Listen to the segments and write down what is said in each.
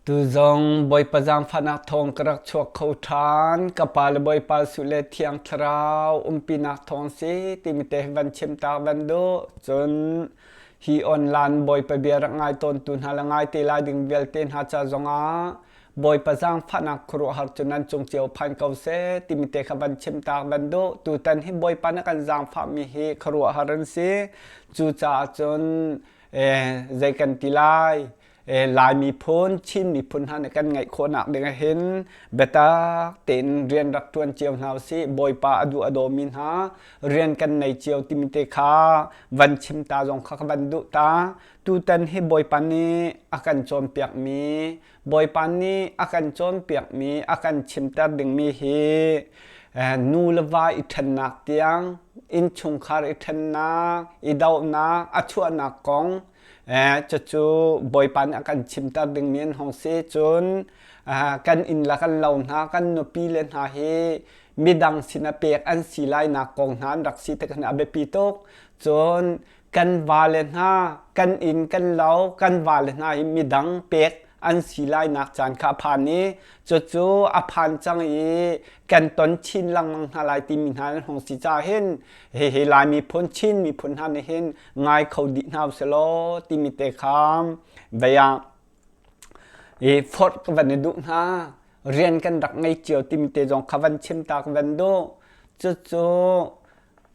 Tu zong Bawipa zaangfahnak thawng ka rak chuak kho ṭhan. Ka pa le Bawipa Suh le Thiang Thlarau umpinak thawng si timi te hi van chim ta van duh. Cun hi online Bawipa bia rak ngai tawntu hna le ngai te lai ding vialte hna ca zongah Bawipa zaangfahnak khuaruahhar cu nan cung cio phan ko seh timi te kha van chim ta van duh. Tutan hi Bawipa na kan zaangfahmi hi khuaruahhar an si. Cucaah cun zei kan ti lai? Lai miphun, Chin miphun hna nih kan ngeih khawhnak ding ah hin biatak tein rian rak ṭuan cio hna usih. Bawipa a duh a dawmi hna rian kan nei cio timi te kha van chim ta zong kha ka van duh ta. Tutan hi Bawipa nih a kan cawnpiakmi, Bawipa nih a kan cawnpiakmi, a kan chimter dingmi hi nu le va i ṭhennak tiang, innchungkhar i ṭhennak, i dohnak, a chuahnak kong Cucu Bawipa nih a kan chimter dingmi an hung si. Cun kan inn le kan lo hna, kan nupi le hna hi midang sinah pek an si lainak kong hna an rak si tik hin a biapi tuk. Cun kan vale hna, kan inn, kan lo, kan vale hna hi midang pek an si lainak caan kha a phan i cucu a phan cang i kan ton chin lengmang hna lai timi hna an hung si caah hin hihi Lai miphun Chin miphun hna nih hin ngai kho dih hna usih timi te kha vei ah i forh ka van i duh hna rian kan rak ngei cio timi te zong kha van chim ta ka van duh cucu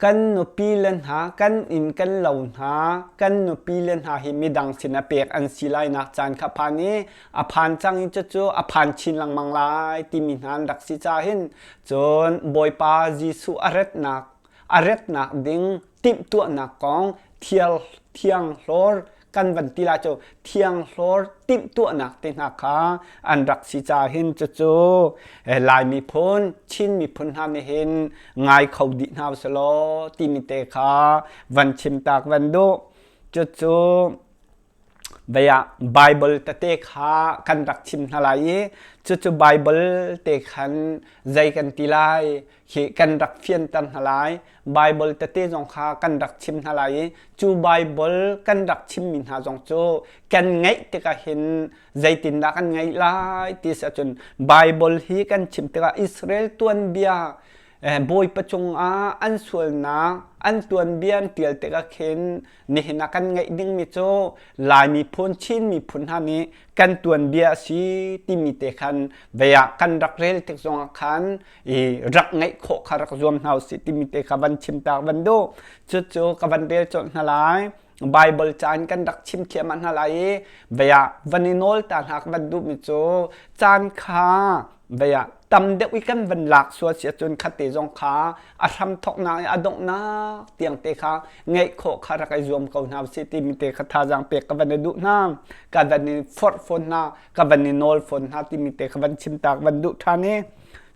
kan nupi le hna kan inn kan lo hna kan nupi le hna hi midang sinah pek an si lai nak caan kha phan i a phan cang i cucu a phan chin lengmang lai timi hna an rak si ca hin cun Bawipa Jesuh a retnak a retnak ding timhtuahnak kong thianghlawr kan van ti lai cu thianghlawr timhtuahnak te hna kha an rak si ca hin cucu Lai miphun Chin miphun hna nih hin ngai kho dih hna usih timi te kha van chim tak van duh cucu vei ah Bible tete kha kan rak chim hna lai i cucu Bible te khan zei kan ti lai hi kan rak fianter hna lai Bible tete zong kha kan rak chim hna lai i cu Bible kan rak chimmi hna zong cu kan ngeih tikah hin zeitindah kan ngeih lai ti si ahcun Bible hi kan chim tikah Israel tuanbia Bawipa cungah an sualnak an tuanbia an ṭial tikah khin nihin ah kan ngeih dingmi cu Lai miphun Chin miphun hna nih kan tuanbia a si timi te khan vei ah kan rak rel tik zongah khan i rak ngeih khawh kha rak zuam hna usih timi te kha van chim ta van duh cucu ka van rel colh hna lai Bible caan kan rak chim thiam hna lai i vei ah van i nawl ta hna ka van duhmi cu caan kha vei ah tam deuh i kan van lak sual si ahcun khate zong kha a hram thawknak i a donghnak tiang te kha ngeih khawh kha rak i zuam ko hna usih timi te kha thazaang pek ka van i duh hna ka van i forh fawn hna ka van i nawl fawn hna timi te kha van chim ta ka van duh ṭhan i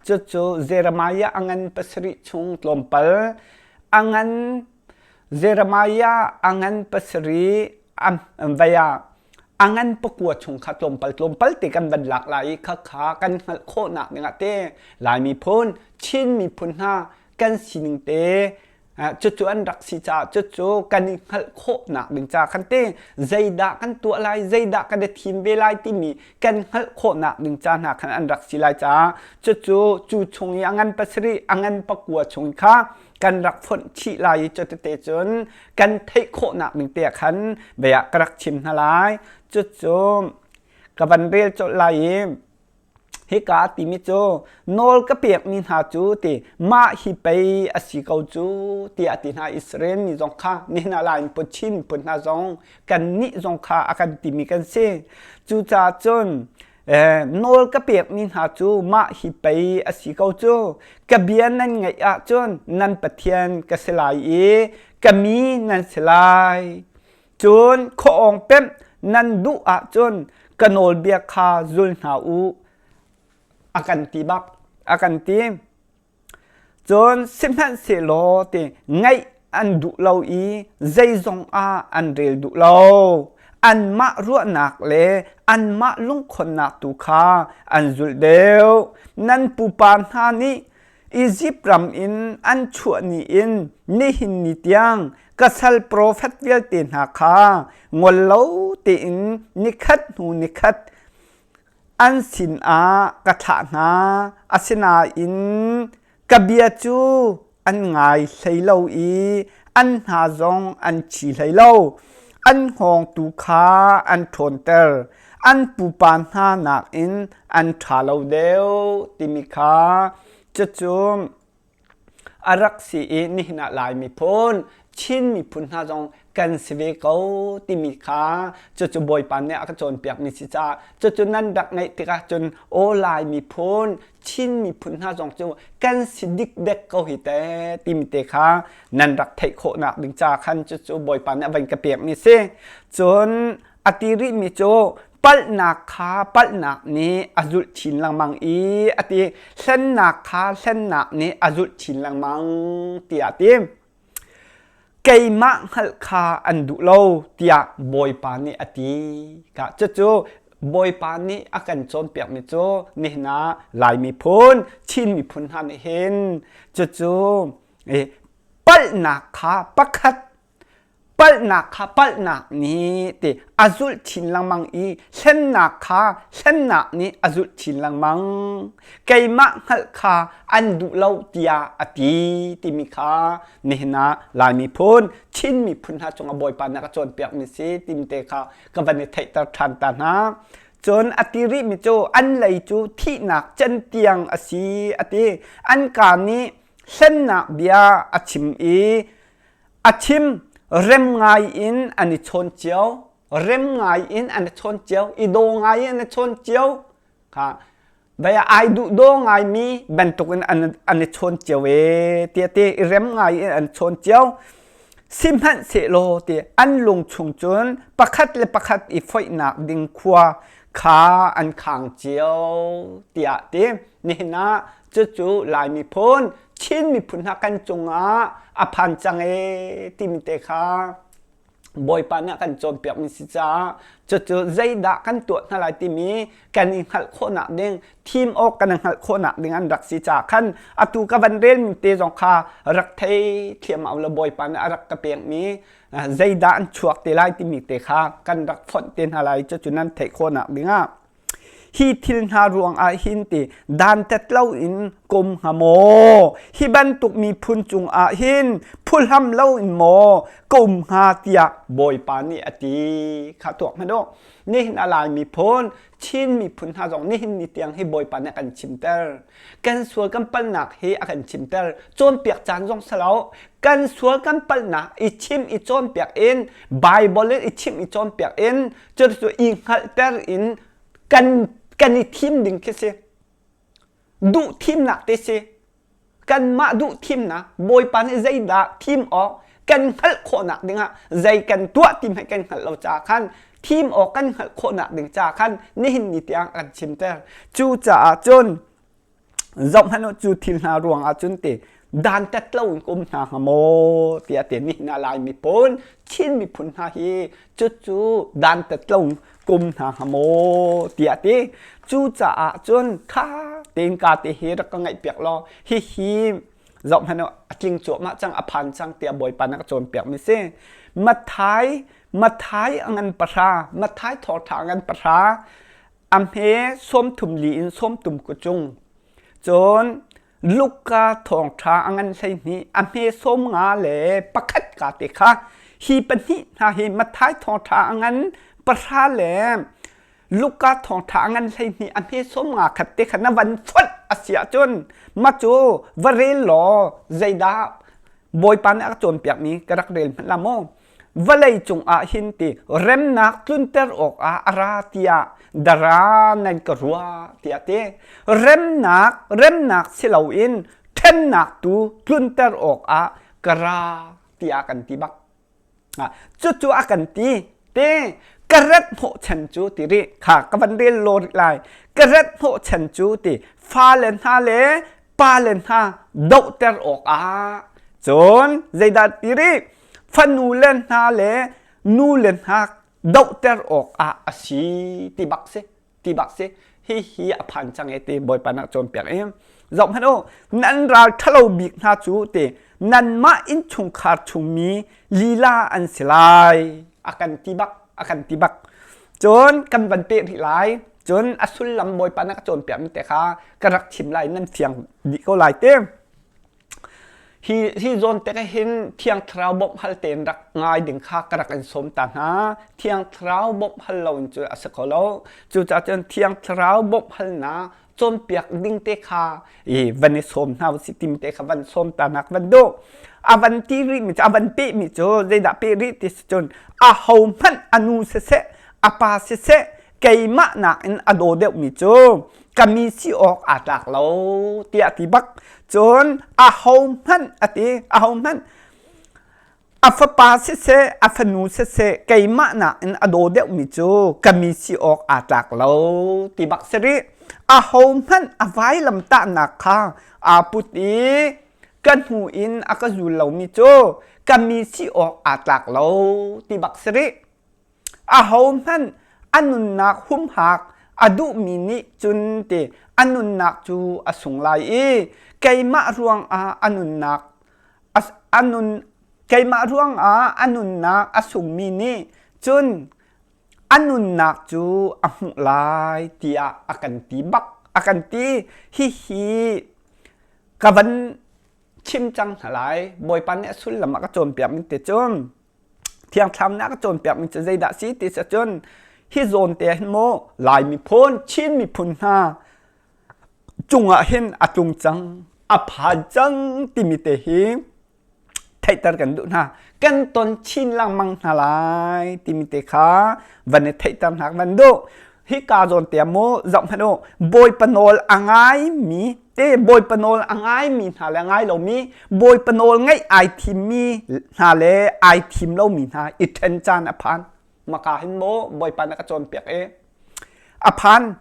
cucu Jeremiah a ngan pasarih chung tlawmpal a ngan Jeremiah a ngan pasarih vei ah a ngan pakua chung kha tlawmpal tlawmpal te kan van lak lai i khakha kan hngalh khawhnak dingah te Lai miphun Chin miphun hna kan sining te cucu an rak si caah cucu kan i hngalh khawhnak ding ca khan te zeidah kan tuah lai zeidah kan i thim ve lai timi kan hngalh khawhnak ding ca hna khan an rak si lai caah cucu cu chung i a ngan pasarih a ngan pakua chung kha kan rak fonh chih lai i cutete cun kan theih khawhnak ding te ah khan bia ka rak chim hna lai cucu ka van rel colh lai i hika timi cu nawl ka pekmi hna cu ti mah hi pei a si ko cu tiah ti hna Israel mi zong kha nihin ah Lai phun Chin phun hna zong kan nih zong kha a kan timi kan si cucaah cun nawl ka pekmi hna cu mah hi pei a si ko cu ka bia nan ngaih ahcun nan Pathian ka si lai i ka mi nan si lai Cun khuaawng pemh nan duh ahcun ka nawlbia kha zul hna u a kan ti bak a kan ti. Cun sihmanhsehlaw ti ngaih an duh lo i zeizong ah an rel duh lo. Anmah ruahnak le anmah lungkhonnak tu kha an zulh deuh. Nan pupa hna nih Izipt ram in an chuah ni in nihin ni tiang ka sal profet vialte hna kha ngol lo tein nikhat hnu nikhat An sinah ka thlah hna, asinain ka bia cu an ngai hlei lo i an hna zong an chi hlei lo. An hngawng tu kha an ṭhawnter, an pupa hna nakin an ṭha lo deuh timi kha cucu a rak si i nihin ah Lai miphun, Chin miphun hna zong kan si ve ko timi kha cucu Bawipa nih a ka cawnpiakmi si caah cucu nan rak ngeih tikah cun aw Lai miphun, Chin miphun hna zong cu kan si dikdek ko hi te timi te kha nan rak theih khawhnak ding ca khan cucu Bawipa nih a van ka pekmi si. Cun a ti rihmi cu palhnak kha palhnak nih a zulh chin lengmang i a ti hlennak kha hlennak nih a zulh chin lengmang tiah a ti. Keimah hngalh kha an duh lo tiah Bawipa nih a ti. Ka cucu Bawipa nih a kan cawnpiakmi cu nihin ah Lai miphun, Chin miphun hna nih hin cucu palhnak kha pakhat palhnak kha palhnak nih ti a zulh chin lengmang i hlennak kha hlennak nih a zulh chin lengmang. Keimah hngalh kha an duh lo tiah a ti timi kha nihin ah Lai miphun, Chin miphun hna cungah Bawipa nih a ka cawnpiakmi si timi te kha ka van i theihter ṭhan ta hna. Cun a ti rihmi cu an lei cu thihnak cantiang a si a ti. An kaa nih hlennak bia a chim i A chim rem ngai in an i chawn cio, rem ngai in an i chawn cio, i daw ngai in an i chawn cio. Kha vai ai duh daw ngaimi bantukin an an i chawn cio e ti ti i rem ngai in an chawn cio. Sihmanhsehlaw ti an lung chung cun pakhat le pakhat i foihnak ding khua kha an khang cio tiah ti nihin ah cucu Lai miphun Chin miphun hna kan cungah a phan cang ee timi te kha Bawipa nih a kan cawnpiakmi si caah cucu zeidah kan tuah hna lai timi kan i hngalh khawhnak ding thim awk kan i hngalh khawhnak ding an rak si caah khan atu ka van relmi te zong kha rak thei thiam lo Bawipa nih a rak ka pekmi zeidah an chuak te lai timi te kha kan rak fonh te hna lai cucu nan theih khawhnak dingah Hi thil hna ruangah hin ti dantat loin kum hnga maw? Hi bantuk miphun cungah hin phuhlam loin maw ka um hnga tiah Bawipa nih a ti. Kha tuak hmanh u. Nihin a Lai miphun, Chin miphun hna zong nihin ni tiang hi Bawipa nih a kan chimter. Kan sual kan palhnak hi a kan chimter. Cawnpiak caan zong si lo. Kan sual kan palhnak i chim i cawnpiak in Bible in i chim i cawnpiak in Cucu i hngalhter in kan kan i thim ding khi si. Duh thimnak te si. Kanmah duh thimnak Bawipa nih zeidah thim awk kan hngalh khawhnak dingah zei kan tuah ti hmanh kan hngalh lo caah khan thim awk kan hngalh khawhnak ding caah khan nihin ni tiang a kan chimter. Cucaah cun Zohhmanh u, cu thil hna ruangah cun ti dantat loin ka um hna hnga maw tiah ti nihin ah Lai miphun, Chin miphun hna hi cucu dantat loin ka um hna hnga maw tiah ti. Cucaah cun kha tein ka te hi rak ka ngaihpiak law hihi zohhmanh u, a tling cuahmah cang, a phan cang tiah Bawipa nih a ka cawnpiakmi si. Matthai, Matthai a ngan pahra, Matthai thawngṭha a ngan pahra, A hme sawmthum li in sawmtum ku cung. Cun Luka thawngṭha a ngan 12 a hme 51 le pakhat ka te kha hi pahnih hna hi Matthai thawngṭha a ngan pahra le Luka thawngṭha a ngan 12 a hme 50 khat te kha na van fonh a si ahcun mah cu va rel law zeidah Bawipa nih a ka cawnpiakmi ka rak rel hmanh la maw? Vawlei cungah hin ti remnak tlunter awkah a ra tiah dara nan ka ruah tiah ti. Remnak remnak si loin ṭhennak tu tlunter awkah ka ra tiah kan ti bak. Cucu a kan ti te ka rat hnawhchan cu ti rih kha ka van rel law rih lai ka rat hnawhchan cu ti fale hna le pale hna dohter awkah cun zeidah ti rih fanu le hna le nu le hna dohter awkah a si ti bak si ti bak si hi hi a phan cang e ti bawipa nak cawnpiak i zoh hmanh u nan ral ṭhalo bik hna cu ti nanmah innchungkhar chungmi lila an si lai a kan ti bak a kan ti bak cun kan van peh rih lai. Cun a sullam Bawipa na ka cawnpiakmi te kha ka rak chim lai nan fiang dih ko lai te. Hi hi zawn te hin Thiang Thlarau bawmh hal tein rak ngai ding kha ka rak in sawm ta hna. Thiang Thlarau bawmh hal lo in cu a si kho lo. Cucaah cun Thiang Thlarau bawmh halnak cawnpiak ding te kha i van i sawm hna usih timi te kha van sawm ta nak van duh. A van ti rih mi cu a van peh mi cu zeidah peh rih ti si cun a ho hmanh a nu siseh a pa siseh keimah nakin a daw deuhmi cu ka mi si awk aa tlak lo tiah ti bak. Cun a ho hmanh a ti a ho hmanh a fapa siseh a fanu siseh keimah nakin a daw deuhmi cu ka mi si awk aa tlak lo ti bak si rih. A ho hmanh a vailam tahnak kha aa put i ka hnu in a ka zul lomi cu ka mi si awk aa tlak lo ti bak si rih. Ahohmanh a nunnak humhak a duhmi nih cun ti a nunnak cu a sung lai i keimah ruangah a nunnak a nun keimah ruangah a nunnak a sungmi nih cun a nunnak cu a hmuh lai tiah a kan ti bak a kan ti. Hihi ka van chim cang hna lai. Bawipa nih a sullam a ka cawnpiak mi te cun Thiang Thlarau nih a ka cawnpiakmi cu zeidah a si ti si ahcun hi zawn te hin maw Lai miphun, Chin miphun hna cungah hin a tlung cang, a phan cang timi te hi theihter kan duh hna. Kan ton chin lengmang hna lai timi te kha van i theihter hna van duh. Hika zawn te maw zoh hmanh u, Bawipa nawl a ngaimi te Bawipa nawl a ngaimi hna le ngai lomi Bawipa nawl ngaih ai thimmi hna le ai thim lomi hna i ṭhen caan a phan. Maka hin maw Bawipa na ka cawnpiak i a phan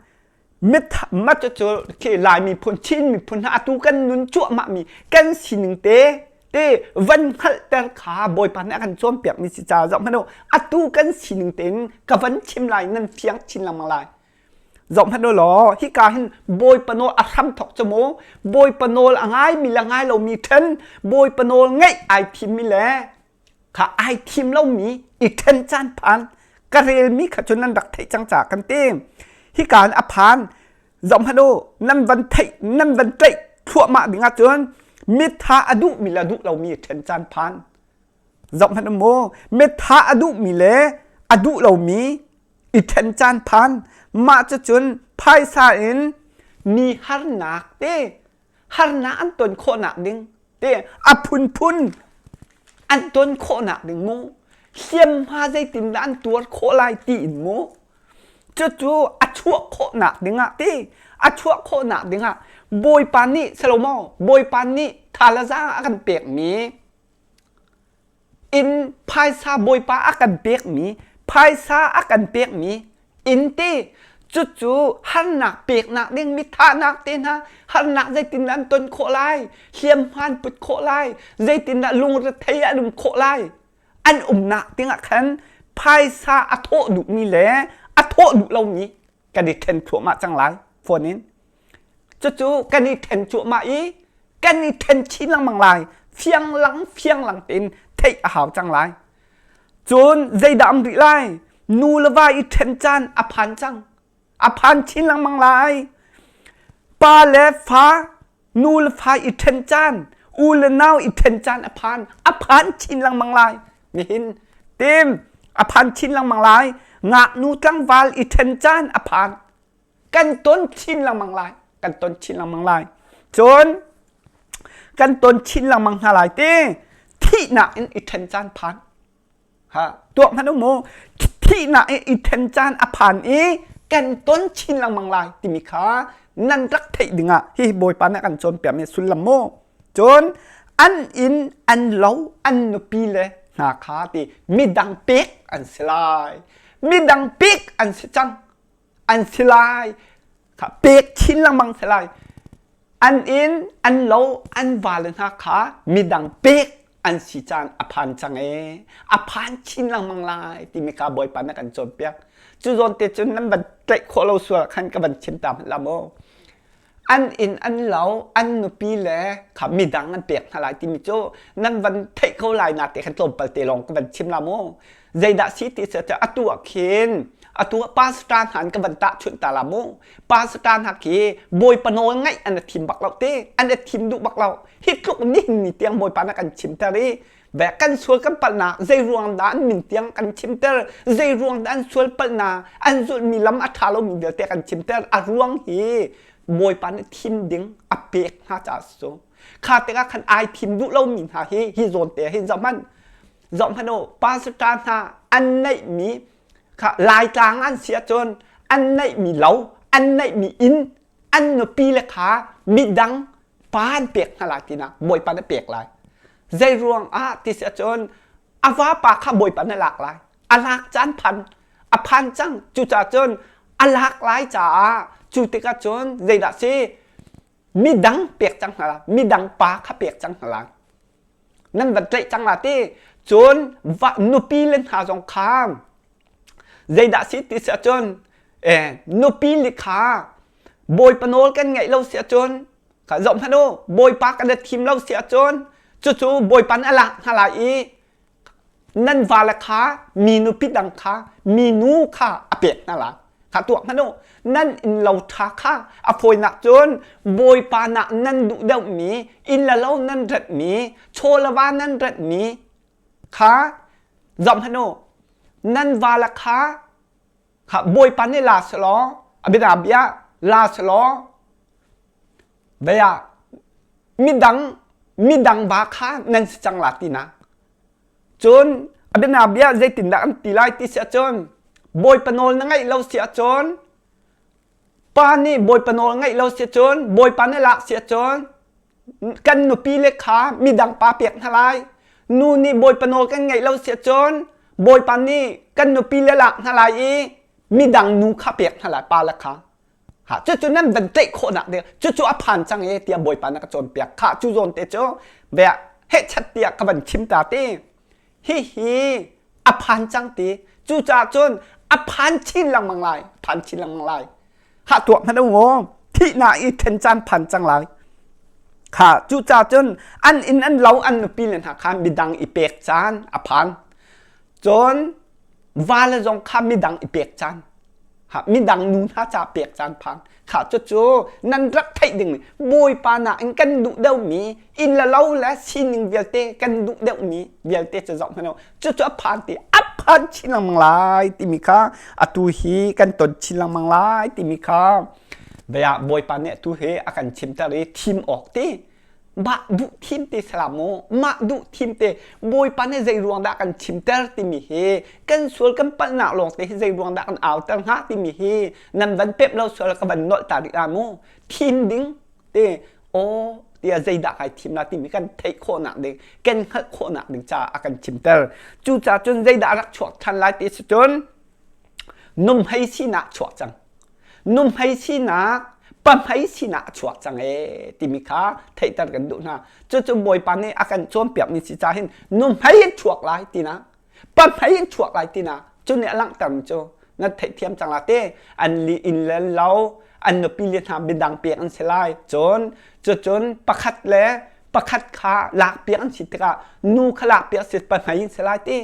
mit mat cu khi Lai miphun Chin miphun hna atu kan nun cuahmah mi kan sining te te van hngalhter kha Bawipa nih a kan cawnpiak mi si ca zoh hmanh u atu kan sining tein ka van chim lai nan fiang chin lengmang lai zoh hmanh u law hika hin Bawipa nawl a hram thawk cu mu Bawipa nawl a ngai mi le ngai lomi ṭhen Bawipa nawl ngaih ai thim mi le kha ai thim lomi i ṭhen caan phan ka relmi kha cu nan rak theih cang ca kan ti hika hin a phan zoh hmanh u nan van theih nan van tlaih thluahmah ding ahcun mitha a duhmi le a duh lomi ṭhen caan phan zoh hmanh u mu mitha a duhmi le a duh lomi i ṭhen caan phan mah cucun phaisa in mi harnak te harnak an ton khawhnak ding te a phunphun an ton khawhnak ding mu hliamhma zeitindah an tuar khawh lai tiin mu cucu a chuah khawhnak dingah ti a chuah khawhnak dingah Bawipa nih Salomo Bawipa nih tha le zaang a kan pekmi inn phaisa Bawipa a kan pekmi phaisa a kan pekmi inn ti cucu harnak peknak ding mithahnak te hna harnak zeitindah an ton khawh lai hliamhma an put khawh lai zeitindah lungrethei an um khawh lai an umnak dingah khan phaisa a thawh duhmi le a thawh duh lomi kan i ṭhen thluahmah cang lai phone in cucu kan i ṭhen cuahmah i kan i ṭhen chin lengmang lai fianglang fianglang tein theih a hau cang lai cun zeidah um rih lai nu le va i ṭhen caan a phan cang a phan chin lengmang lai pa le fa nu le fa i ṭhen caan u le nau i ṭhen caan a phan a phan chin lengmang lai nihin tim a phan chin lengmang lai ngaknu tlangval i ṭhen caan a phan kan ton chin lengmang lai kan ton chin lengmang lai cun kan ton chin lengmang hna lai ti thihnak in i ṭhen caan phan Ha tuak hmanh u mu thihnak i i then caan a phan i kan ton chin lengmang lai timi kha nan rak theih dingah hi Bawipa nih a kan cawnpiakmi sullam mu cun an inn an lo an nupi le hna kha ti midang pek an si lai midang pek an si cang an si lai kha pek chin lengmang si lai an inn an lo an vale hna kha midang pek an si caan a phan cang ee a phan chin lengmang lai timi kha Bawipa na kan cawnpiak cu zawn te cun nan van tlaih khawh lo sual khan ka van chim ta hmanh la maw an inn an lo an nupi le kha midang an pek hna lai timi cu nan van theih ko lai na te khan tlawmpal te lawng ka van chim la mu zeidah si ti se atu ah khin. Atu ah pastor hna an ka van tahchunh ta la mu. Pastor hna khi Bawipa nawl ngaih an i thim bak lo te. An i thim duh bak lo. Hi tluk nihin ni tiang Bawipa na kan chimter i ve kan sual kan palhnak zei ruang dah an min tiang kan chimter zei ruang dah an sual palhnak an zulhmi lam a ṭha lomi vialte kan chimter a ruang hi Bawipa nih thim ding a pek hna caah si cu. Kha tikah khan ai thim duh lomi hna hi hi zawn te hin zoh hmanh zoh hmanh u pastor hna an neihmi kha Laitlang an si ahcun an neihmi lo an neihmi inn an nupi le kha midang pa an pek hna lai tinak Bawipa na pek lai. Zei ruang ah ti si ahcun a vapa kha Bawipa na lak lai. A lak caan phan a phan cang cucaah cun a lak lai caah cu tikah cun zeidah si midang pek cang hna la midang pa kha pek cang hna la nan van tlaih cang la ti cun va nupi le hna zong kha zeidah si ti si ahcun eh nupi le kha bawipa nawl kan ngaih lo si ahcun kha zoh hmanh u bawipa kan thim lo si ahcun cucu bawipa nih a lak hna lai i Nan vale kha mi nupi dang kha minu kha a pek hna lai. Kha tuak hmanh u. Nan innlo ṭha kha a fawinak cun Bawipa nak nan duh deuhmi, inn le lo nan ratmi, chaw le va nan ratmi kha zoh hmanh u. Nan vale kha kha Bawipa nih la selaw a biana bia la selaw Vei ah midang midang va kha nan si cang la tinak. Cun a bianabia zeitindah an ti lai ti si ahcun Bawipa nawl na ngaih lo si ahcun pa nih Bawipa nawl ngaih lo si ahcun Bawipa nih lak si ahcun kan nupi le kha midang pa pek hna lai. Nu nih Bawipa nawl kan ngaih lo si ahcun Bawipa nih kan nupi le lak hna lai i midang nu kha pek hna lai pa le kha. Ha cucu nan van tlaih khawhnak ding cucu a phan cang e tiah Bawipa na ka cawnpiak kha cu zawn te cu bia hehchat tiah ka van chim ta ti hihi a phan cang ti cucaah cun a phan chin lengmang lai phan chin lengmang lai ha tuak hmanh u thihnak i then caan phan cang lai kha cucaah cun an inn an lo an nupi le hna kha midang i pek caan a phan cun va le zong kha midang i pek caan midang nu hna ca pek caan phang kha cucu nan rak theih ding bawipa nakin kan duh deuhmi inn le lo le sining vialte kan duh deuhmi vialte cu zoh hmanh cucu a phan ti a phan chin lengmang lai timi kha atu hi kan ton chin lengmang lai timi kha bia bawipa nih atu hi a kan chimter i thim awk ti mah duh thim te salam mu mah duh thim te bawipa nih zei ruang dah kan chimter timi hi kan sual kan palhnak lawng te hi zei ruang dah kan auter hnga timi hi nan van pep lo sual ka van nolh ta rih la mu thim ding te aw tiah zeidah kai thim la timi kan theih khawhnak ding kan hngalh khawhnak ding caah a kan chimter cucaah cun zeidah rak chuak ṭhan lai ti si cun numhei sinak chuak cang Nuhmei sinak, pahmei sinak a chuak cang ee timi kha theihter kan duh hna. Cucu Bawipa nih a kan cawnpiakmi si ca hin nuhmei in chuak lai tinak, pahmei in chuak lai tinak, cu nih a langhtermi cu nan theihthiam cang la te. An li inn le lo, an nupi le hna biadang pek an si lai. Cun cucun pakhat le pakhat kha lakpiak an si tikah nu kha lakpiak si pahmei in si lai ti.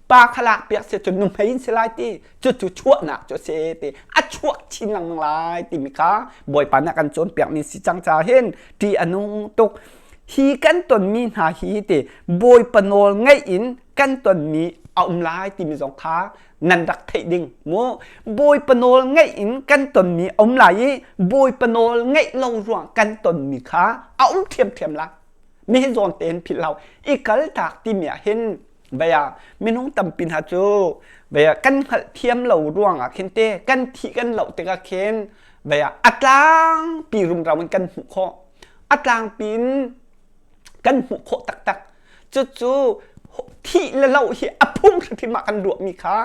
Pa kha lakpiak si cun nuhmei in si lai ti cucu chuahnak cu a si ti a chuak chin lengmang lai timi kha Bawipa nih a kan cawnpiakmi si cang caah hin ṭih a nung tuk. Hi kan tonmi hna hi ti Bawipa nawl ngaih in kan tonmi a um lai timi zong kha nan rak theih ding mu. Bawipa nawl ngaih in kan tonmi a um lai i Bawipa nawl ngaih lo ruang kan tonmi kha a um ṭhiamṭhiam lai. Mi hi zawn tein philh hau. I kaltak timi ah hin Vei ah minung tampi hna cu vei ah kan hngalhthiam lo ruangah khin te kan thih kan loh tikah khin vei ah a tlangpi rumro in kan hmuh khawh. A tlangpi in kan hmuh khawh taktak. Cucu thih le loh hi a phung hrimhrim ah kan ruahmi kha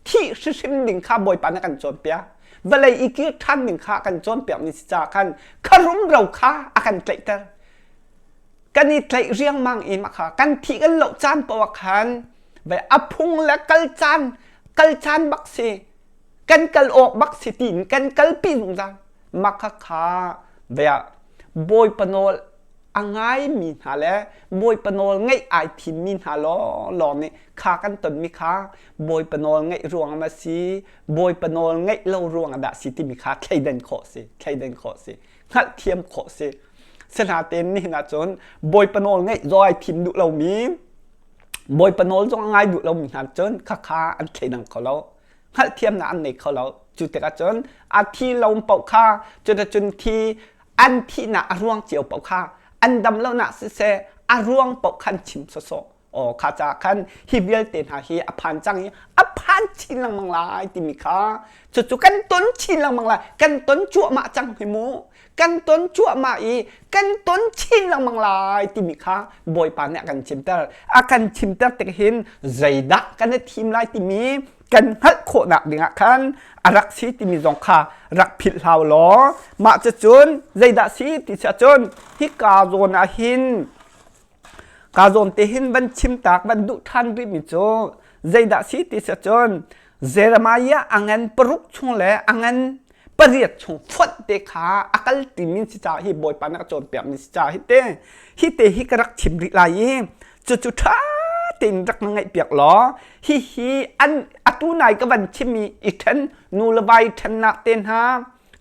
thih hrimhrim ding kha Bawipa nih a kan cawnpiak. Vawlei i kir ṭhan ding kha a kan cawnpiakmi si caah khan kha rumro kha a kan tlaihter. Kan i tlaih riangmang i mah kha kan thih kan loh caan paoh ah khan ve a phung le kal caan kal caan bak si kan kal awk bak si tiin kan kalpi zungzal mah kha kha ve ah bawipa nawl. A ngaimi hna le Bawipa nawl ngaih ai thimmi hna lawnglawng nih kha kan tonmi kha Bawipa nawl ngaih ruang ah si, Bawipa nawl ngaih lo ruang ah dah si timi kha thleidan khawh si, thleidan khawh si, hngalhthiam khawh si. Sinain nihin ahcun Bawipa nawl ngaih zong ai thim duh lomi, Bawipa nawl zong a ngai duh lomi hna cun khakha an thleidang kho lo. Hngalhthiamnak an nei kho lo. Cu tikah cun a thi lo paoh kha cuticun thi an thihnak a ruang cio paoh kha an dam lonak siseh a ruang paoh khan chim sawsawh. Aw kha ca khan hi vialte hna hi a phan cang i a phan chin lengmang lai timi kha cucu kan ton chin lengmang lai kan ton cuahmah cang hi mu kan ton cuahmah i kan ton chin lengmang lai timi kha Bawipa nih a kan chimter a kan chimter tik hin zeidah kan i thim lai timi kan hngalh khawhnak dingah khan a rak si timi zong kha rak philh hlau law mah cucun zeidah si ti si ahcun hika zawn ah hin Ka zawn te hin van chim tak van duh ṭhan rihmi cu zeidah si ti si cun Jeremiah a ngan paruk chung le a ngan pariat chung fonh te kha a kal timi si caah hi Bawipa nih a cawnpiakmi si caah hi te hi te hi ka rak chim rih lai i cucu ṭha tein rak na ngaihpiak law hihi an atu nai ka van chimmi i ṭhen nu le vai ṭhennak te hna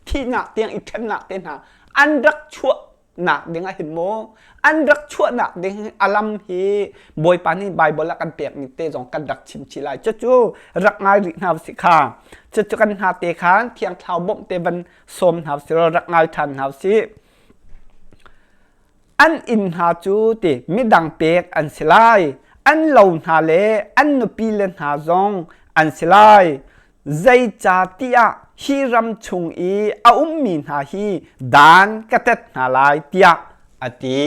thihnak tiang i ṭhennak te hna an rak chuah nak ding ah hin maw an rak chuahnak ding a lam hi Bawipa nih Bible ah kan pekmi te zong kan rak chim chih lai cucu rak ngai rih hna usih kha cucu kan hna te khan thiang thlau bawmh te van sawm hna usih rak ngai ṭhan hna usih an inn hna cu ti midang pek an si lai an lo hna le an nupi le hna zong an si lai Zeicahtiah hi ram chung i a ummi hna hi dan ka tet hna lai tiah a ti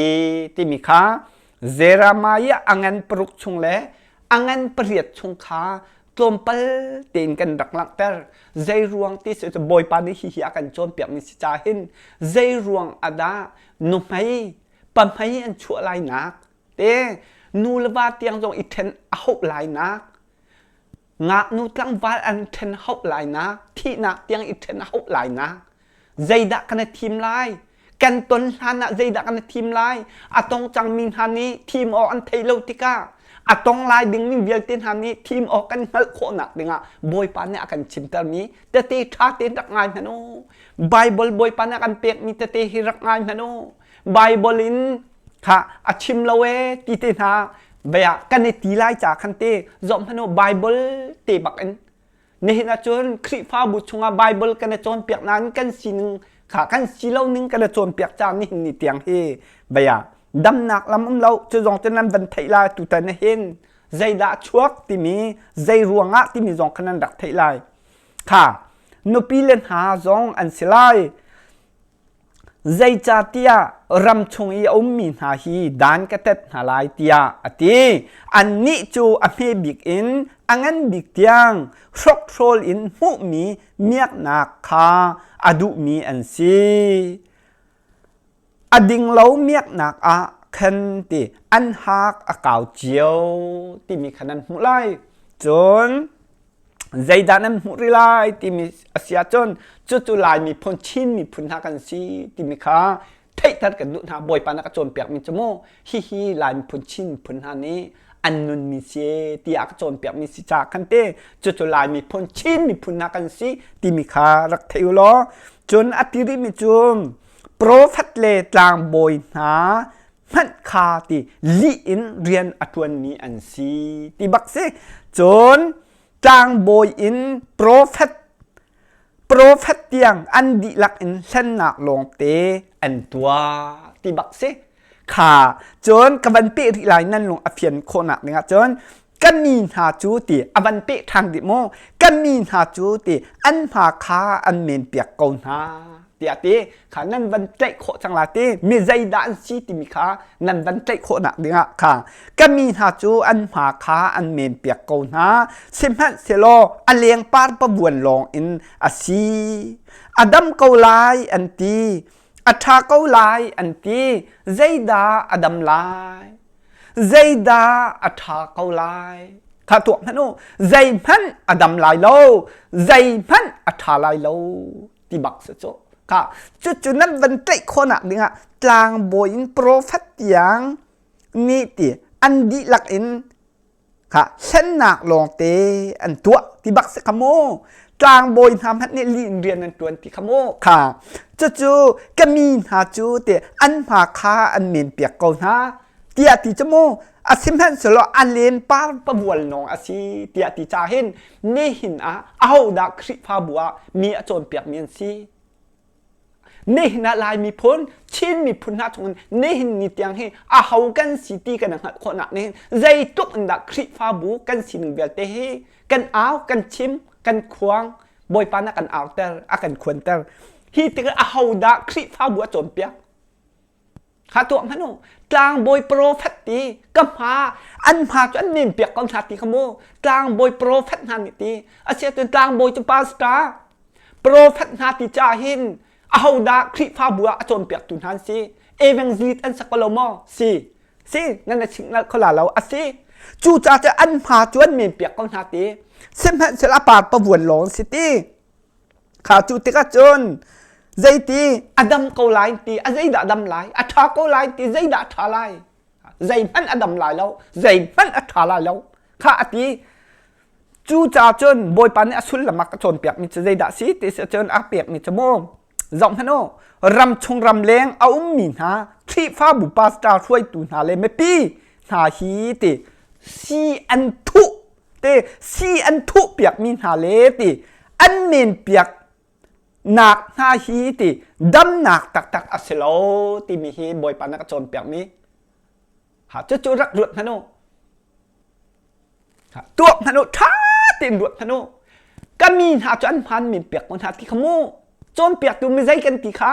timi kha Jeremiah a ngan paruk chung le a ngan pariat chung kha tlawmpal tein kan rak langhter. Zei ruang ti si cu Bawipa nih hihi a kan cawnpiakmi si ca hin zei ruang ah dah nuhmei pahmei an chuah lainak te nu le va tiang zong i ṭhen a hauh lainak Ngaknu tlangval an ṭhen hauh lai na, thihnak tiang i ṭhen hauh lai na. Zeidah kan i thim lai? Kan ton hlan ah zeidah kan i thim lai? A tong cangmi hna nih thim awk an theih lo tikah a tong lai dingmi vialte hna nih thim awk kan hngalh khawhnak dingah Bawipa nih a kan chimtermi tete ṭha tein rak ngai hmanh u. Bible Bawipa nih a kan pekmi tete hi rak ngai hmanh u. Bible in kha a chim lo ee ti te hna bia kan i ti lai ca khan te zoh hmanh u Bible te bak in nihin ahcun Khrihfabu chungah Bible kan i cawnpiak nain kan sining kha kan si lo ning kan i cawnpiak ca nihin ni tiang hi bia damnak lam um lo cu zong cu nan van theih lai tutan hin zeidah chuak timi zei ruangah timi zong kha nan rak theih lai kha nupi le hna zong an si lai Zeicahtiah ram chung i a ummi hna hi dan ka tet hna lai tiah a ti. Annih cu a hme bik in a ngan bik tiang hrokhrawl in hmuhmi miaknak kha a duhmi an si. A ding lo miaknak ah khan ti an hak a kau cio timi kha nan hmuh lai. Cun zeidah nan hmuh rih lai timi a si ahcun cucu Lai miphun Chin miphun hna kan si timi kha theihter kan duh hna Bawipa na ka cawnpiakmi cu mu hihi Lai miphun Chin miphun hna nih an nunmi si tiah ka cawnpiakmi si ca khan te cucu Lai miphun Chin miphun hna kan si timi kha rak thei u law cun a ti rihmi cu profet le tlangbawi hna hmanh kha ti lih in rian a ṭuanmi an si ti bak si cun tlangbawi in profet profet tiang an dihlak in hlennak lawngte an tuah ti bak si kha cun ka van peh rih lai nan lung a fian khawhnak dingah cun kan mi hna cu ti a van peh ṭhan rih maw kan mi hna cu ti an hma kha an men piak ko hna tiah ti kha nan van tlaih khawh cang la ti mi zeidah an si timi kha nan van tlaih khawhnak dingah kha ka mi hna cu an hma kha an men piak ko hna sihmanhsehlaw a lengpar pavuan lawng in a si a dam ko lai an ti a ṭha ko lai an ti zeidah a dam lai zeidah a ṭha ko lai kha tuak hmanh u zeihmanh a dam lai lo zeihmanh a ṭha lai lo ti bak si cu. Ka cucu nan van tlaih khawhnak dingah tlangbawi in profet tiang nih ti an dihlak in kha hlennak lawngte an tuah ti bak si kha mu. Tlangbawi hna hmanh nih lih in rian an ṭuan ti kha mu. Kha cucu ka mi hna cu ti an hma kha an men piak ko hna tiah ti cu mu. A sihmanhsehlaw a len par pavual nawng a si tiah ti ca hin nihin ah ahodah Khrihfabu ah mi a cawnpiakmi an si? Nihin ah Lai miphun, Chin miphun hna chungin nihin ni tiang hi aho kan si ti kan hngalh khawhnak nih zeitluk in dah Khrihfabu kan sining vialte hi kan au, kan chim, kan khuang, Bawipa nih a kan auter, a kan khuanter. Hi tikah ahodah Khrihfabu a cawnpiak? Kha tuah hmanh u. Tlangbawi profet ti ka hma an hma cu an nen piak ko hna ti kha mu. Tlangbawi profet hna nih ti asiahcun tlangbawi cu pastor profet hna ti ca hin ahodah Khrihfabu ah a cawnpiaktu hna an si? Evangelist an si ko lo maw? Si. Si, nan na chingh kho la lo. A si. Cucaah cu an hma cu an men piak ko hna ti. Sihmanhsehlaw a par pavuan lawng si ti. Kha cu tikah cun zeiti a dam ko lai ti a zeidah dam lai a ṭha ko lai ti zeidah a ṭha lai zeihmanh a dam lai lo zeihmanh a ṭha lai lo kha a ti cucaah cun Bawipa nih a sullam a ka cawnpiakmi cu zeidah si ti si cun a pekmi cu mu zoh hmanh u ram chung ram leng a ummi hna Khrihfabu pastor hruaitu hna le mipi hna hi ti si an thuh te si an thuh piakmi hna le ti an men piak nak hna hi ti damnak taktak a si lo timi hi Bawipa na ka cawnpiakmi ha cucu rak ruat hmanh u tuak hmanh u ṭha tein ruat hmanh u ka mi hna cu an hmaan min piak ko hna ti kha mu cawnpiaktu mi zei kan ti kha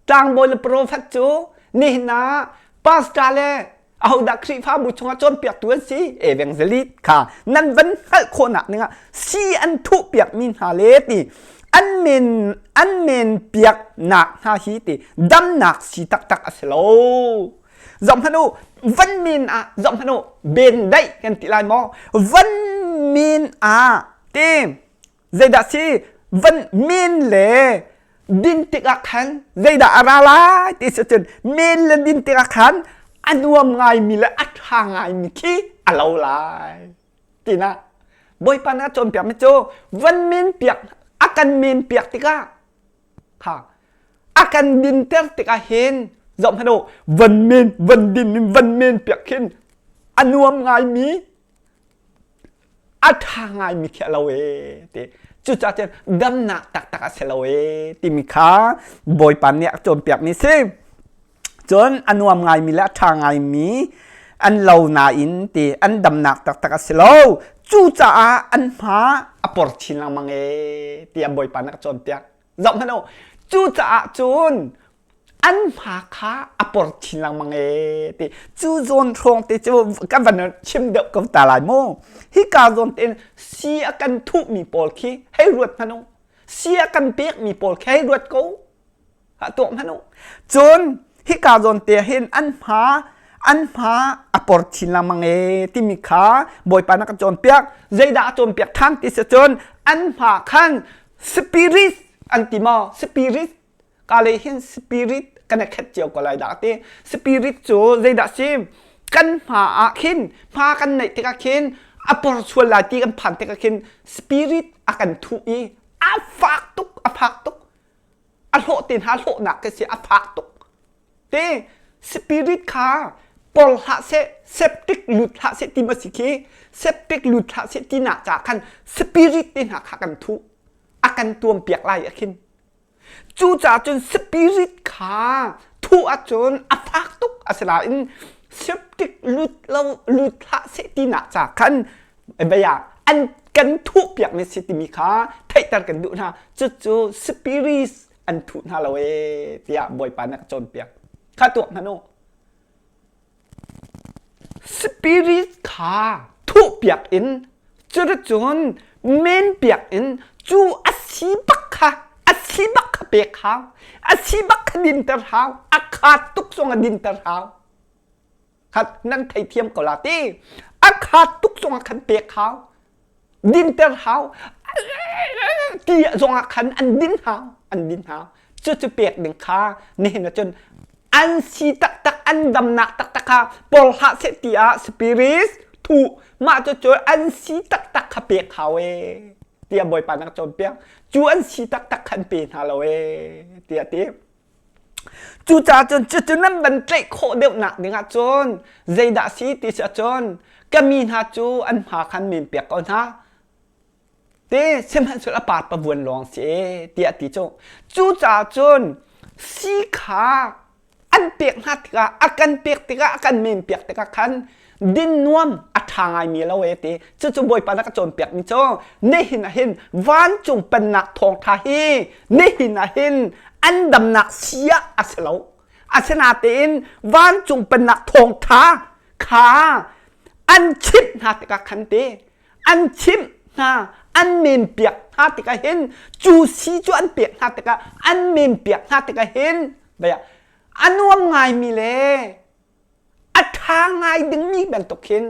tlangbawi le profet cu nihin ah pastor le ahodah Khrihfabu chungah cawnpiaktu an si evangelist kha nan van hngalh khawhnak dingah si an thuh piakmi hna le ti an men an men piaknak hna hi ti damnak si taktak a si lo zoh hmanh u van men ah zoh hmanh u ben daih kan ti lai maw van men ah ti Zeidah si van men le din tikah khan zeidah a ra lai ti si cun men le din tikah khan a nuam ngaimi le a ṭha ngaimi khi a lo lai tina Bawipa nih a cawnpiakmi cu van men piak a kan men piak tikah kha a kan dinter tikah hin zoh hmanh u van men van din in van men piak khin a nuam ngaimi a ṭha ngaimi khi a lo ee ti cucaah cun damnak taktak a si lo ee timi kha Bawipa nih a cawnpiakmi si cun a nuam ngaimi le a ṭha ngaimi an lo nain ti an damnak taktak a si lo cucaah an hma a por chin lengmang ee tiah Bawipa nih a cawnpiak zoh hmanh u cucaah cun an hma kha a por chin lengmang ee ti cu zawn hrawng te cu ka van chim deuh ko ta lai mu hika zawn tein si a kan thuhmi pawl khi hei ruat hmanh u si a kan pekmi pawl khi hei ruat ko ha tuak hmanh u cun hika zawn te hin an hma an hma a por chin lengmang ee timi kha bawipa na ka cawnpiak zeidah a cawnpiak than ti si cun an hma khan spirit an ti maw spirit Ka lei hin spirit kan i khet cio ko lai dah ti. Spirit cu zeidah si? Kan hma ah khin hma kan neih tikah khin a por sual lai ti kan phan tikah khin spirit a kan thuh i a fak tuk a fak tuk a hlawh te hna hlawhnak ka si a fak tuk te spirit kha por hlah seh septic lut hlah seh ti ma si khi septic lut hlah seh ti nak ca khan spirit te hna kha kan thuh a kan tuam piak lai a khin Cucaah cun spirit kha thuh ahcun a fak tuk a si nain septic lut lo lut hlah seh tinak ca khan bia an kan thuh piakmi si timi kha theihter kan duh hna. Cucu spirit an thuh hna lo ee tiah Bawipa nih a ka cawnpiak. Kha tuak hmanh u. Spirit kha thuhpiak in cuticun menpiak in cu a si bak kha a si bak kha pek hau a si bak kha dinter hau a kha tuk zong a dinter hau kha nan theithiam ko la ti a kha tuk zong ah khan pek hau dinter hau ti zong ah khan an din hau an din hau. Cucu pek ding kha nihin ahcun an si taktak an damnak taktak kha por hlah seh ti ah spirit thuh mah cucu an si taktak kha pek hau ee tiah Bawipa nak cawnpiak. Cu an si taktak khan pe hna lo ee tiah ti. Cucaah cun cucu nan van tlaih khawh deuhnak dingah cun zeidah si ti si ahcun ka mi hna cu an hma khan men piak ko hna. Te sihmanhsehlaw a par pavuan lawng si ee tiah ti cu. Cucaah cun si kha an pek hna tikah a kan pek tikah a kan men piak tikah khan din nuam a ṭha ngaimi lo e ti cucu Bawipa na ka cawnpiak mi cu nihin ah hin vancung pennak thawngṭha hi nihin ah hin an damnak sia a si lo asinatein vancung pennak thawngṭha kha an chimh hna tikah khan ti an chimh hna an men piak hna tikah hin cu si cu an pek hna tikah an men piak hna tikah hin a nuam ngaimi le a ṭha ngai dingmi bantuk khin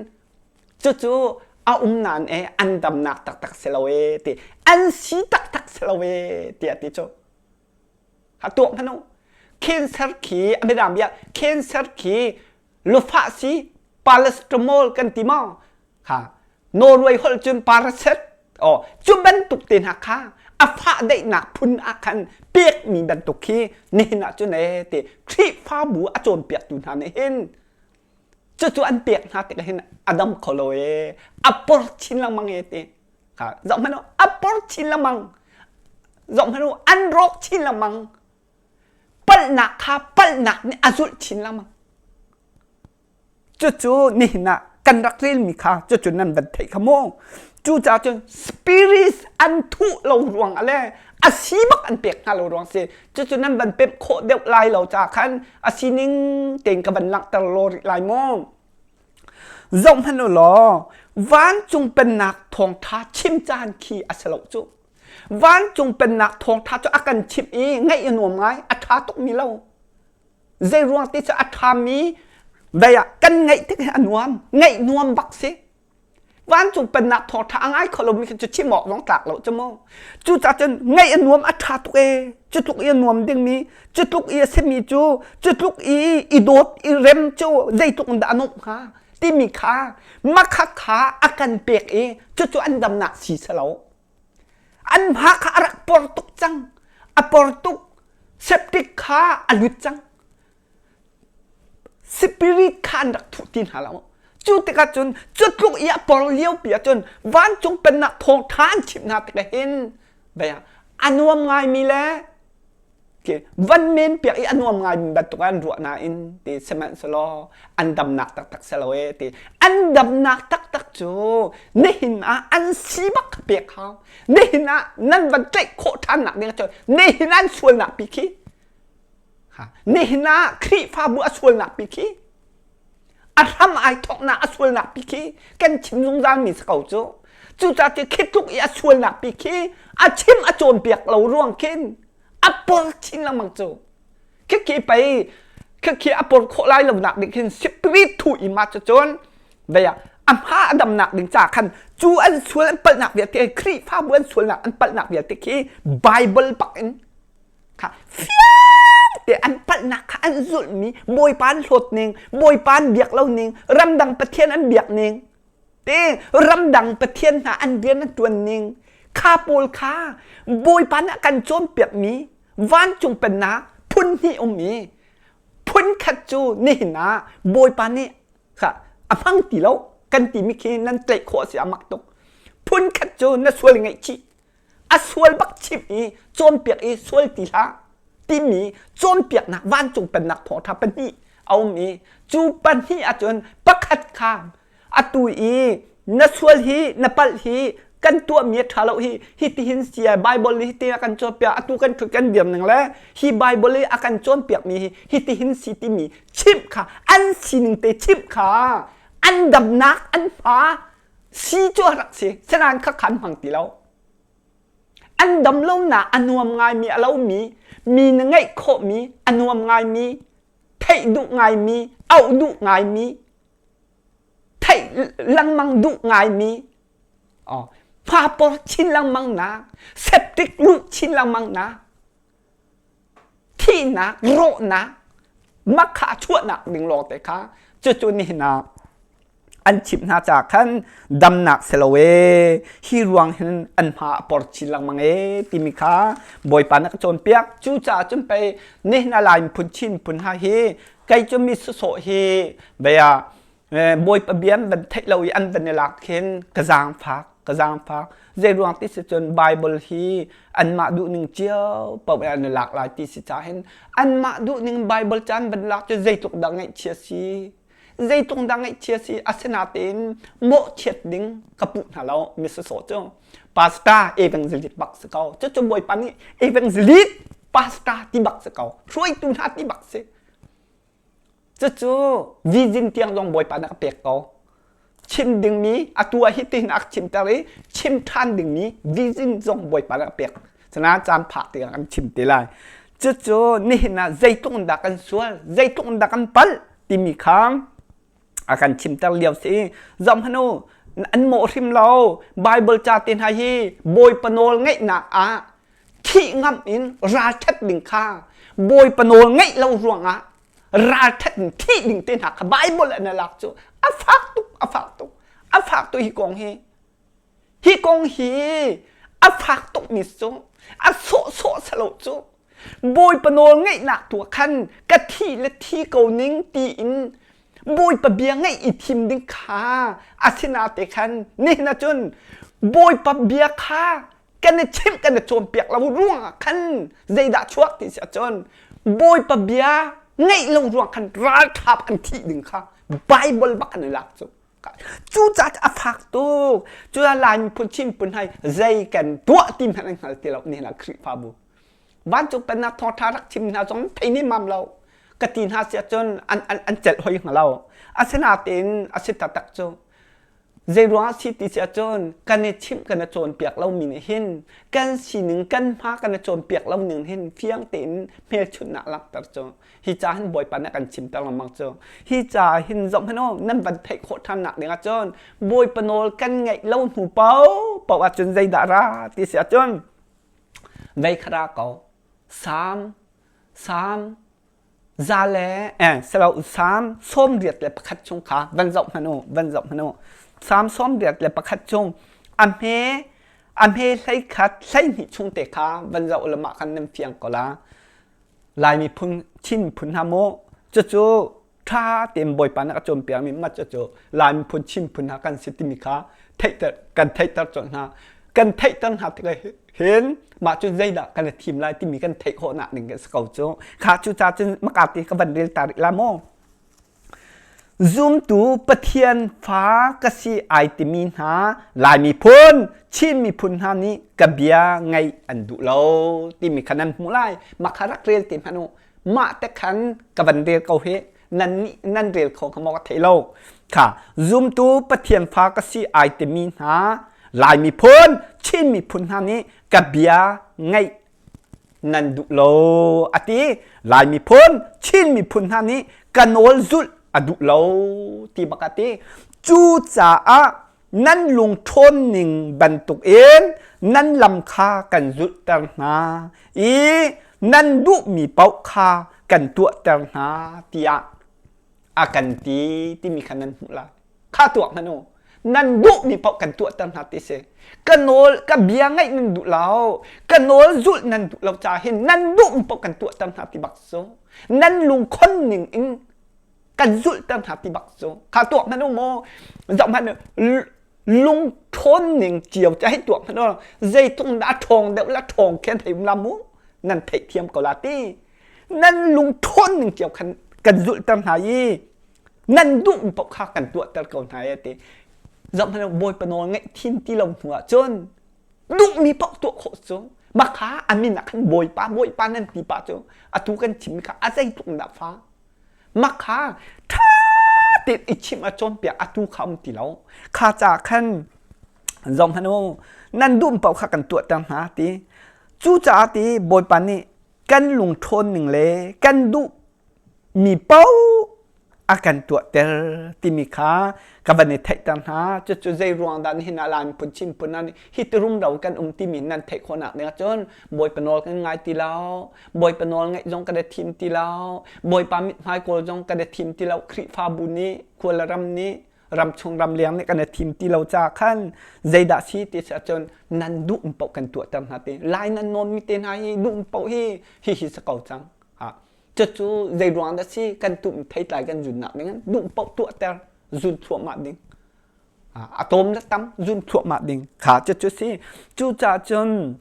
cucu a um nain e an damnak taktak si lo e ti an si taktak si lo e tiah ti cu ha tuak hmanh u cancer khi a midang bia cancer khi lufah si paracetamol kan ti maw kha Norway holh cun paracet oh cu bantuk te hna kha a fah daihnak phun ah khan pekmi bantuk khi nihin ah cun ee ti Khrihfabu a cawnpiaktu hna nih hin cucu an pek hna tikah hin a dam kho lo ee a por chin lengmang ee ti kha zoh hmanh u a por chin lengmang zoh hmanh u an rawk chin lengmang palhnak kha palhnak nih a zulh chin lengmang Cucu nihin ah kan rak relmi kha cucu nan van theih kha mu. Cucaah cun spirit an thuh lo ruang ah le a si bak an pek hna lo ruang si. Cucu nan van pemh khawh deuh lai lo caah khan a sining tein ka van langhter law rih lai mu. Zoh hmanh u law vancung pennak thawngṭha chim caan khi a si lo cu. Vancung pennak thawngṭha cu a kan chimh i ngaih a nuam ngai, a ṭha tukmi lo. Zei ruang ti cu a ṭhami vei ah kan ngaih tik hi a nuam, ngaih nuam bak si. Vancung pennak thawngṭha a ngai kho lomi khi cu chim awk zong tlak lo cu mu. Cucaah cun ngaih a nuam a ṭha tuk ee. Cu tluk i a nuam dingmi, cu tluk i a simi cu, cu tluk i i dawt i rem cu zeitluk in dah a nuamh hnga timi kha makha kha a kan pek i cucu an damnak si si lo. An hma kha a rak por tuk cang. A por tuk. Septic kha a lut cang. Spirit kha an rak thuh ti hna lo. Cu tikah cun cu tluk i a por lio pi ahcun vancung pennak thawngṭha an chimh hna tikah hin a nuam ngaimi le van men piak i a nuam ngai bantuk an ruah nain ti sihmanhsehlaw an damnak taktak si lo e ti an damnak taktak cu nihin ah an si bak kha pek hau nihin ah nan van tlaih khawh ṭhannak ding cu nihin ah an sualnak pi khi nihin ah Khrihfabu a sualnak pi khi a hram ai thawknak a sualnak pi khi kan chim zungzal mi si ko cu cucaah cu khi tluk i a sualnak pi khi a chim a cawnpiak lo ruang khin a por chin lengmang cu khikhi pei khikhi a por khawh lai lo nak ding khin spirit thu i ma cu cun vei ah a hma a damnak ding ca khan cu an sual an palhnak vialte Khrihfabu an sualnak an palhnak vialte khi Bible bak in kha fiang te an palhnak kha an zulhmi Bawipa an hlawt ning Bawipa an biak lo ning ramdang Pathian an biak ning te ramdang Pathian hna an rian an ṭuan ning kha pawl kha Bawipa nih a kan cawnpiakmi vancung pennak phun hnih um i phun khat cu nihin ah Bawipa nih kha a hmang ti lo kan timi khi nan tlaih khawh si a mak tuk phun khat cu na sual ngaihchih a sual bak chimh i cawnpiak i sual ti hlah timi cawnpiaknak vancung pennak thawngṭha pahnih a um i cu pahnih ahcun pakhat kha atu i na sual hi na palh hi kan tuahmi a ṭha lo hi hi tihin sia Bible hi ti a kan cawnpiak atu kan ṭhut kan dir ning le hi Bible i a kan cawnpiakmi hi hi tihin si timi chimh kha an sining te chimh kha an damnak an hma si cu a rak si sinain kha khan hmang ti lo an dam lonak a nuam ngaimi a lomi mi na ngeih khawhmi a nuam ngaimi theih duh ngaimi auh duh ngaimi theih lengmang duh ngaimi hma por chin lengmang nak septic luh chin lengmang nak. Thihnak, rawhnak, makha chuahnak ding lawng te kha cucu nihin ah an chimh hna caah khan damnak si lo ee hi ruang hin an hma a por chin lengmang ee timi kha Bawipa na ka cawnpiak. Cucaah cun pei nihin a Lai miphun Chin miphun hna hi kei cu mi sawsawh hi bia Bawipa bia an van theih lo i an van i lak khin ka zaangfak ka zaangfak. Zei ruang ti si cun Bible hi anmah duhning cio paoh in an i lak lai ti si caah hin anmah duhning Bible ca an van lak cu zeitluk dah ngaihchia si. Zeitluk dah ngaihchia si. Asinain mawhchiat ding ka puh hna lo mi sawsawh cu. Pastor evangelist bak si ko. Cucu Bawipa nih evangelist pastor ti bak si ko. Hruaitu hna ti bak si. Cucu vision tiang zong Bawipa nih a pek ko. Chim dingmi atu ah hitin a chimter i chim ṭhan dingmi vision zong Bawipa nih a pek. Cuna caan phak tiang an chim te lai. Cucu nihin ah zeitluk in dah kan sual, zeitluk in dah kan palh timi kha a kan chimter lio si. Zoh hmanh u, an mawh hrim lo. Bible ca te hna hi Bawipa nawl ngeihnak ah thih ngamh in ralṭhat ding kha Bawipa nawl ngeih lo ruangah ralṭhat in thih ding te hna kha Bible an lak cu a fak tuk a fak tuk a fak tuk hi kong hi hi kong hi a fak tuk mi cu a sawh sawh salo cu Bawipa nawl ngeihnak tu khan ka thi le thi ko ning tiin Bawipa bia ngaih i thim ding kha asinate khan nihin ahcun Bawipa bia kha kan i chimh kan i cawnpiak lo ruangah khan zeidah chuak ti si ahcun Bawipa bia ngaih lo ruang khan ralthap an thih ding kha Bible bak an i lak cu. Cucaah a fak tuk. Cucaah Lai miphun Chin miphun hai zei kan tuah ti hmanh an hngal ti lo nihin ah Khrihfabu. Vancung pennak thawngṭha rak chim hna zong thei nih mam lo. Ka ti hna si ahcun an, an, an celh hoi hnga lo. Asinain a si taktak cu Zei ruangah si ti si ahcun kan i chimh kan i cawnpiak lomi nih hin kan sining kan hma kan i cawnpiak lo ning hin fiang tein hmelchunhnak langhter cu hi ca hin Bawipa nih a kan chimter lengmang cu. Hi ca hin zoh hmanh u nan van theih khawh ṭhan nak ding ahcun Bawipa nawl kan ngaih lo hnu paohpaoh ahcun zeidah ra ti si ahcun vei kha ra ko. Salm Salm Za le eh silo Salm 81 chung kha van zoh hmanh u van zoh hmanh u. Salm 81 chung a hme a hme 11 12 chung te kha van zoh u mah khan nan fiang ko la. Lai miphun Chin miphun hna mu cucu ṭha tein Bawipa nih a cawnpiakmi mah cucu Lai miphun Chin miphun hna kan si timi kha theihter kan theihter colh hna. Kan theihter hna tikah hin mah cu zeidah kan i thim lai timi kan theih khawhnak ding a si ko cu. Kha cucaah cun maka ti ka van rel ta rih la maw? Zumtu Pathian fa ka si ai timi hna Lai miphun, Chin miphun hna nih ka bia ngaih an duh lo timi kha nan hmuh lai. Mah kha rak rel te hmanh u. Mah te khan ka van rel ko hi. Nan nih nan rel kho hnga maw ka thei lo. Kha zumtu Pathian fa ka si ai timi hna Lai miphun, Chin miphun hna nih ka bia ngaih nan duh lo a ti. Lai miphun, Chin miphun hna nih ka nawl zulh a duh lo ti bak a ti. Cucaah nan lung ṭhawn ning bantukin nan lam kha kan zulhter hna i nan duhmi paoh kha kan tuahter hna tiah a kan ti timi kha nan hmuh lai. Kha tuak hmanh u. Nan duhmi paoh kan tuahter hna ti si. Ka nawl, ka bia ngaih nan duh lo. Ka nawl zulh nan duh lo caah hin nan duhmi paoh kan tuahter hna ti bak cu. Nan lungkhon ning in kan zulhter hna ti bak cu. Kha tuak hmanh u maw? Zoh hmanh u. Lung ṭhawn ning cio cu hei tuak hmanh u. Zeitluk dah a ṭhawng deuh la ṭhawng khin hei um la mu. Nan theihthiam ko la ti. Nan lung ṭhawn ning cio khan kan zulhter hna i nan duh paoh kha kan tuahter ko hna e ti zoh hmanh bawipa nawl ngaih thin ti lo hnu ah cun duhmi paoh tuah khawh cu mah kha a min ah khan bawipa bawipa nan ti pa cu atu kan chimmi kha a zeitluk dah fa mah kha ṭha tein i chimh a cawnpiak atu kha um ti lo kha ca khan zong hmanh u nan duh paoh kha kan tuahter hna ti cucaah ti bawipa nih kan lungṭhawn ning le kan duh mi paoh. a kan tuahter timi kha ka van i theihter hna. Cucu zei ruang dah nihin ah Lai miphun Chin phun ah hi ti rumro kan um timi nan theih khawhnak ding ahcun Bawipa nawl kan ngai ti lo, Bawipa nawl ngaih zong kan i thim ti lo, Bawipa mithmai kawl zong kan i thim ti lo, Khrihfabu nih, khua le ram nih, ramchung ramleng nih kan i thim ti lo caah khan zeidah si ti si ahcun nan duh paoh kan tuahter hna ti. Lai nan nawnmi te hna hi duh paoh hi hihi si ko cang. Cucu zei ruang dah si kan tum theitlai kan zunnak ding duh paoh tuahter zun thluahmah ding. A tawm le tam zun thluahmah ding kha cucu si. Cucaah cun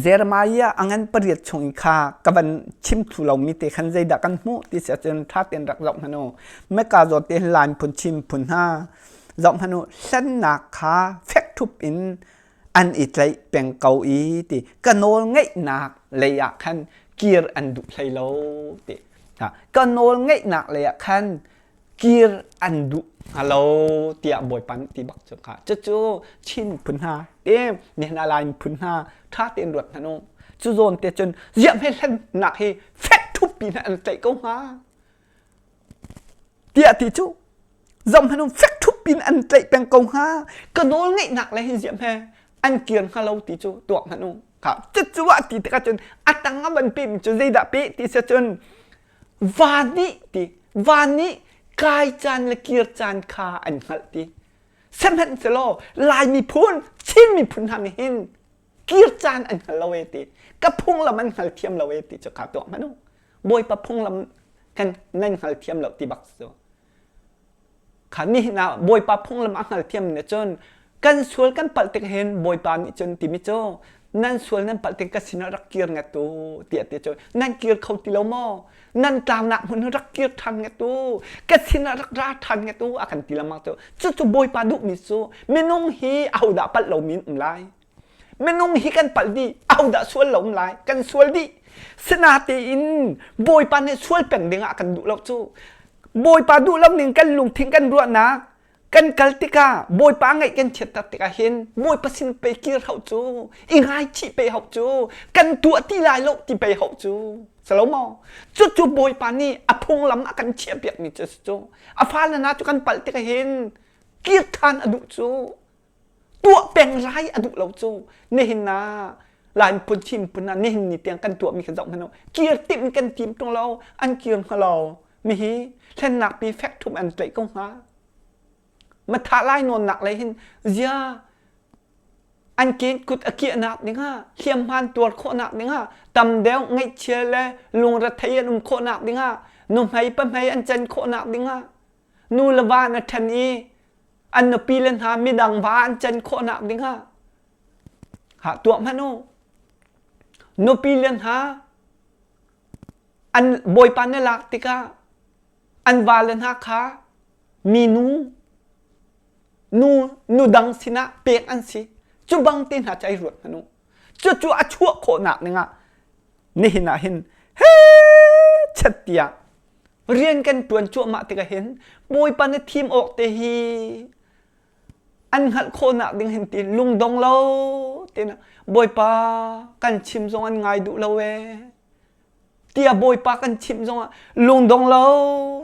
Jeremiah a ngan pariat chung i kha ka van chim thlu lomi te khan zeidah kan hmuh ti si ahcun ṭha tein rak zoh hmanh u. Mecca zawn te Lai phun Chin phun hna zoh hmanh u hlennak kha fek ṭhup in an i tlaih peng ko i ti ka nawl ngeihnak lei ah khan kir an duh hlei lo ti. Ka nawl ngeihnak lei ah khan kir an duh hnga lo tiah Bawipa nih ti bak cu kha cucu Chin phun hna te nihin ah Lai phun hna ṭha tein ruat hmanh u cu zawn te cun ziah hme hlennak hi fek ṭhup pi hna an tlaih ko hnga tiah ti cu zam hmanh fek ṭhup pin an tlaih peng ko hnga ka nawl ngeihnak le hi ziah hme an kir hnga lo ti cu tuak hmanh u kha cucu ah ti tikah cun a tang a van pe mi cu zeidah pe ti si cun Va nih ti va nih kai caan le kir caan kha an hngalh ti. Sihmanhsehlaw Lai miphun, Chin miphun hna nih hin kir caan an hngal lo e ti. Ka phunglam an hngal thiam lo e ti cu kha tuah hmanh u. Bawipa phunglam kan nan hngal thiam lo ti bak cu. Kha nihin ah Bawipa phunglam a hngalthiam nih cun kan sual kan palh tik hin Bawipa nih cun timi cu nan sual nan palh tik ka sinah rak kir ngat u tiah ti cu nan kir kho ti lo maw nan tlaunak hmun rak kir ṭhan ngat u ka sinah rak ra ṭhan ngat u a kan ti lengmang cu cucu Bawipa duhmi cu minung hi ahodah palh lomi an um lai minung hi kan palh dih ahodah sual lo um lai kan sual dih sinatein Bawipa nih sual peng dingah kan duh lo cu Bawipa duh lo ning kan lungthin kan ruahnak kan kal tikah Bawipa ngaih kan chiatter tikah hin Bawipa sin pei kir hau cu i ngaichih pe hau cu kan tuah ti lai lo ti pe hau cu salo maw cucu Bawipa nih a phunglam a kan chiah piakmi cu si cu a fale hna cu kan palh tikah hin kir ṭhan a duh cu tuah peng rai a duh lo cu nihin ah Lai phun Chin phun ah nihin ni tiang kan tuahmi kha zoh hmanh u kir timh kan tim tung lo an kir hnga lo mihi thlennak pi fek thum an tlaih ko hnga matha lai nawnnak lei hin zia an ken kut a kiahnak dingah hliamhman tuar khawhnak dingah tam deuh ngaihchia le lungrethei an um khawhnak dingah nuhmei pahmei an can khawhnak dingah nu le va na ṭhen i an nupi le hna midang va an can khawhnak dingah ha tuah hmanh u nupi le hna an bawipa na lak tikah an va le hna kha minu nu nu dang sinah pek an si cu bang te hna cu ai ruat hmanh u cucu a chuah khawhnak dingah nihin ah hin he chat tiah rian kan ṭuan cuahmah tikah hin Bawipa na thim awk te hi an hngalh khawhnak ding hin ti lungdong lo tina Bawipa kan chim zong an ngai duh lo ee tiah Bawipa kan chim zong ah lungdong lo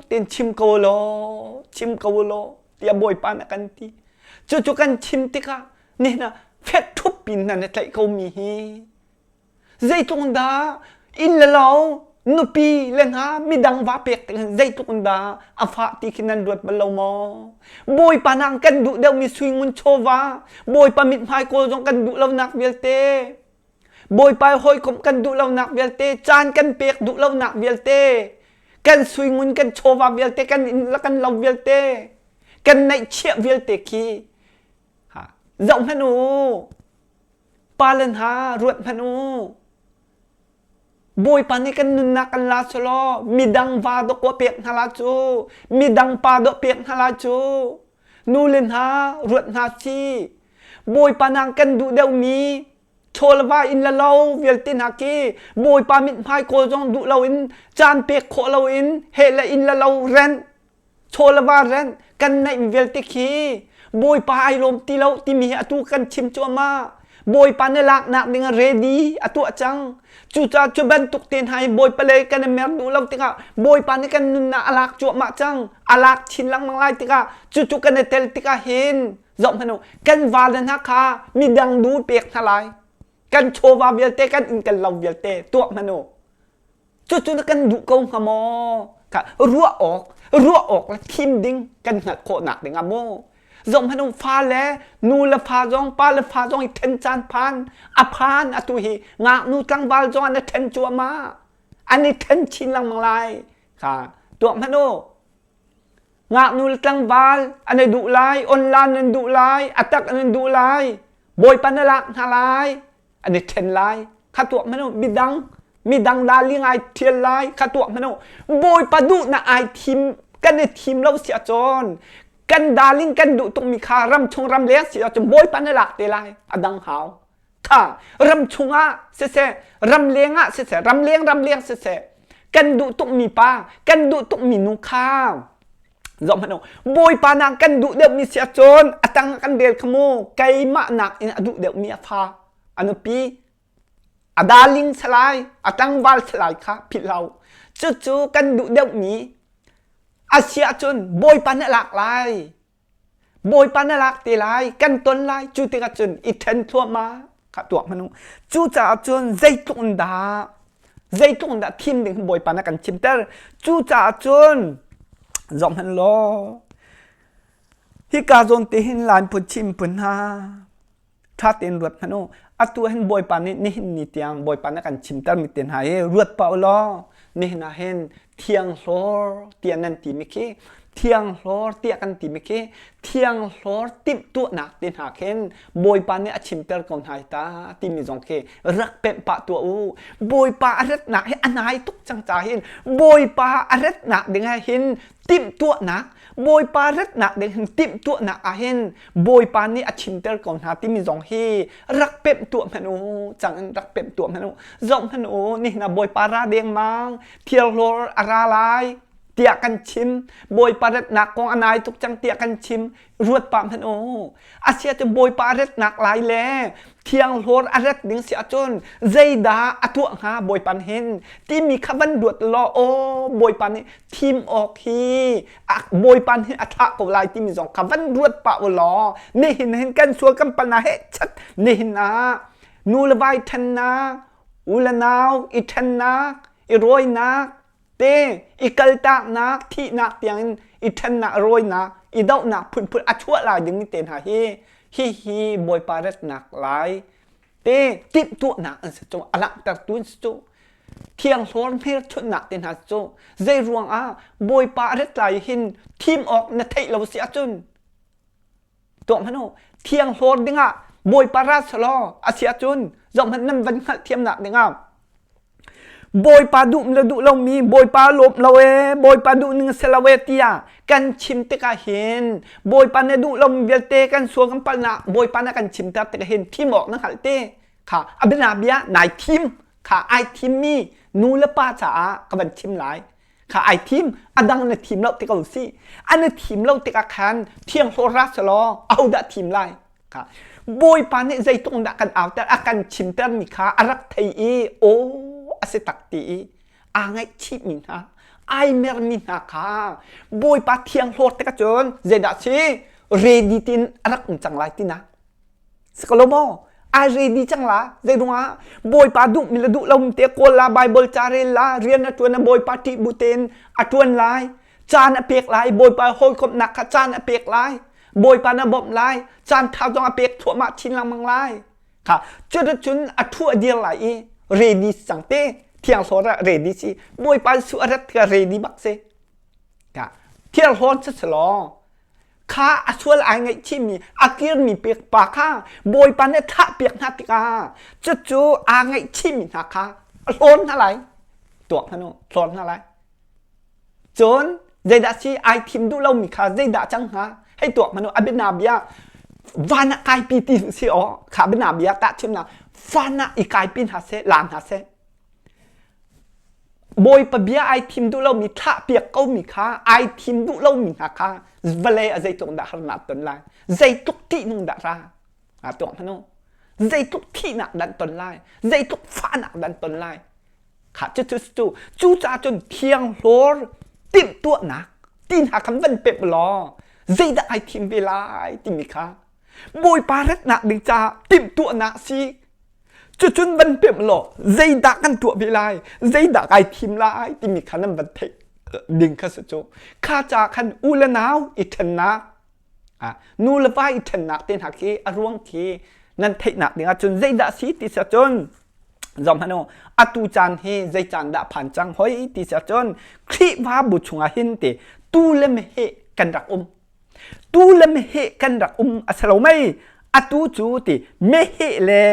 tin chim ko law chim ko law tiah Bawipa na kan ti cucu kan chim tikah nihin ah fek ṭhup pin nan i tlaih ko mi hi Zeitluk dah inn le lo nupi le hna midang va pek tik hin zeitluk in dah a fah ti khi nan ruat bal lo maw? Bawipa nang kan duh deuhmi sui ngun chawva, Bawipa mithmai kawl zong kan duh lonak vialte, Bawipa hawikomh kan duh lonak vialte, caan kan pek duh lonak vialte, kan sui ngun kan chawva vialte, kan inn le kan lo vialte, kan neihchiah vialte khi ha, zoh hmanh u. Pale hna ruat hmanh u. Bawipa nih kan nunnak kan la selaw midang va dawkaw pek hna la cu, midang pa dawh pek hna la cu. Nu le hna ruat hna si. Bawipa nang kan duh deuhmi chaw le va inn le lo vialte hna khi Bawipa mithmai kawl zong duh loin caan pek khawh loin heh le inn le lo rent chaw le va rent kan neih vialte khi Bawipa ai lawm ti lo timi hi atu kan chim cuahmah. Bawipa na laknak ding ah ready a tuah cang. Cucaah cu bantuk te hna hi Bawipa lei kan i mer duh lo tikah Bawipa nih kan nunnak a lak cuahmah cang. A lak chin lengmang lai tikah cucu kan i tel tikah hin zoh hmanh u kan vale hna kha midang du pek hna lai. Kan chawva vialte kan inn kan lo vialte tuah hmanh u. Cucu na kan duh ko hnga maw? Kha ruah awk, ruah awk le thim ding kan hngalh khawhnak ding ah maw? Zong hmanh fa le nu le fa zong pa le fa zong i then caan phan a phan atu hi ngaknu tlangval zong an i then cuahmah an i then chin lengmang lai kha tuah hmanh u ngaknu le tlangval an i duh lai online an duh lai a tak an duh lai bawipa na lak hna lai an i ṭhen lai kha tuah hmanh u midang midang dali ngai ṭhial lai kha tuah hmanh u bawipa duhnak ai thim kan i thim lo si ahcun kan darling kan duh tukmi kha ram chung ram leng si ahcun bawipa na lak te lai a dang hau kha ram chung ah siseh ram leng ah siseh ram leng ram leng siseh kan duh tukmi pa kan duh tukmi nu kha zoh hmanh u bawipa nak kan duh deuhmi si ahcun a tang ah kan rel kha mu keimah nak in a duh deuhmi a fa a nupi a darling salai a tlangval salai kha philh hlah u cucu kan duh deuhmi a si ahcun bawipa nih a lak lai Bawipa na lak te lai, kan ton lai, cu tikah cun i ṭhen thluahmah kha tuah hmanh u. Cucaah cun zeitluk in dah zeitluk in dah thim ding Bawipa na kan chimter. Cucaah cun zoh hmanh law hika zawn te hin Lain phun chim phun hna ṭha tein ruat hmanh u. Atu hin Bawipa nih nihin ni tiang Bawipa na kan chimtermi te hna hi ruat pah u law nihin ah hin thianghlawr tiah nan timi khi thianghlawr tiah kan timi khi thianghlawr timhtuahnak te hna khin Bawipa nih a chimter ko hna hi ta timi zong khi rak pemh pah tuah u. Bawipa a ratnak hi a nai tuk cang ca hin Bawipa a ratnak ding ah hin timhtuahnak Bawipa ratnak ding hin timhtuahnak ah hin Bawipa nih a chimter ko hna timi zong hi rak pemh tuah hmanh u cang in rak pemh tuah hmanh u zoh hmanh u nihin ah Bawipa ra dengmang thiarhlawr a ra lai tiah kan chim Bawipa ratnak kong a nai tuk cang tiah kan chim ruat pah hmanh u asia cu Bawipa ratnak lai le thianghlawr a rat ding si ahcun zeidah a tuah hnga Bawipa hin timi kha van ruat law aw Bawipa nih thim awk hi Bawipa nih a thlah ko lai timi zong kha van ruat pah u law nihin hin kan sual kan palh na heh chat nihin ah nu le vai ṭhennak u le nau i ṭhennak i rawinak te i kaltaknak thihnak tiangin i ṭhennak rawinak i dohnak phunphun a chuah lai ding te hna hi hi hi Bawipa retnak lai te timhtuahnak an si cu a langhtertu an si cu thianghlawr hmelchunhnak te hna cu zei ruangah Bawipa a rat lai hin thim awk na theih lo si ahcun tuah hmanh u thianghlawr dingah Bawipa ra selaw a si ahcun zohhmanh nan van hngalh thiamnak dingah Bawipa duh le duh lomi Bawipa lawm lo ee Bawipa duh ning si lo ee tiah kan chim tikah hin Bawipa na duh lomi vialte kan sual kan palhnak Bawipa na kan chimter tikah hin thim awk na hngalh te kha a bia bia nai thim kha ai thimmi nu le pa caah ka van chim lai kha ai thim a dang na thim lo ti ko si an na thim lo tikah khan thianghlawr ra selaw ahodah thim lai kha bawipa nih zeitluk dah kan auter a kan chimter mi kha a rak thei i aw a si tak ti i aa ngaihchih mi hna ai mer mi hna kha bawipa thianghlawr tikah cun zeidah si ready tin a rak um cang lai tinak Si ko lo maw? Ai ready cang la. Zei ruangah Bawipa duh mi le duh lo te kawl la Bible ca rel la rian a tuan a Bawipa ṭih bu tein a tuan lai. Caan a pek lai. Bawipa hawikomhnak kha caan a pek lai. Bawipa na bawmh lai. Caan tha zong a pek thluahmah chin lengmang lai. Kha cuticun a thu a dir lai i ready cang te. Thiang hlawr ah ready si. Bawipa su a rat ka ready bak si. Ka thiang hlawr si law kha a sual ai ngaihchihmi a kirmi pek pa kha bawipa nih thah piak hna tikah cucu aa ngaihchihmi hna kha a hlawn hna lai tuak hna nu hlawn hna lai cun zeidah si ai thim duh lomi kha zeidah cang hnga hei tuak hmanu a biana bia van ah kaipi ti si aw kha biana bia tahchunhnak van ah i kaipi hna seh la hna seh Bawipa bia ai thim duh lomi thlahpiak komi kha ai thim duh lomi hna kha vawlei a zeitluk dah harnak ton lai zeitluk ṭihnung dah ra aa tuak hmanh u. Zeitluk thihnak dan ton lai, zeitluk fahnak dan ton lai. Kha cu cu cu cu ca cun thianghlawr timhtuahnak ti hna khan van pemh law zeidah ai thim ve lai timi kha Bawipa ratnak ding caah timhtuahnak si. Cucun van pemh law zeidah kan tuah ve lai, zeidah kai thim lai timi kha nan van theih ding kha si cu. Kha ca khan u le nau i ṭhennak, nu le va i ṭhennak te hna khi a ruang khi nan theihnak ding ahcun zeidah si ti si ahcun zong hmanh u atu caan hi zei caan dah phan cang hoi ti si ahcun Khrihfabu chungah hin ti tu le meheh kan rak um. Tu le meheh kan rak um a si lo mei? Atu cu ti meheh le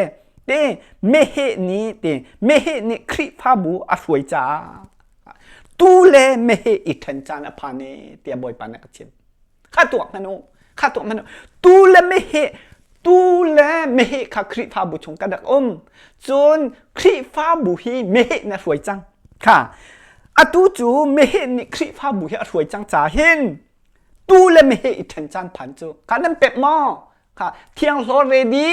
te meheh nih ti meheh nih Khrihfabu a hruai caah tu le meheh i ṭhen caan a phan e tiah Bawipa nih a ka chimh. Kha tuak hmanh u, kha tuak hmanh u. Tu le meheh tu le meheh kha Khrihfabu chung kan rak um. Cun Khrihfabu hi meheh na hruai cang. Kha atu cu meheh nih Khrihfabu hi a hruai cang ca hin Tu le meheh i ṭhen caan phan cu kha nan pek maw? Kha thianghlawr ready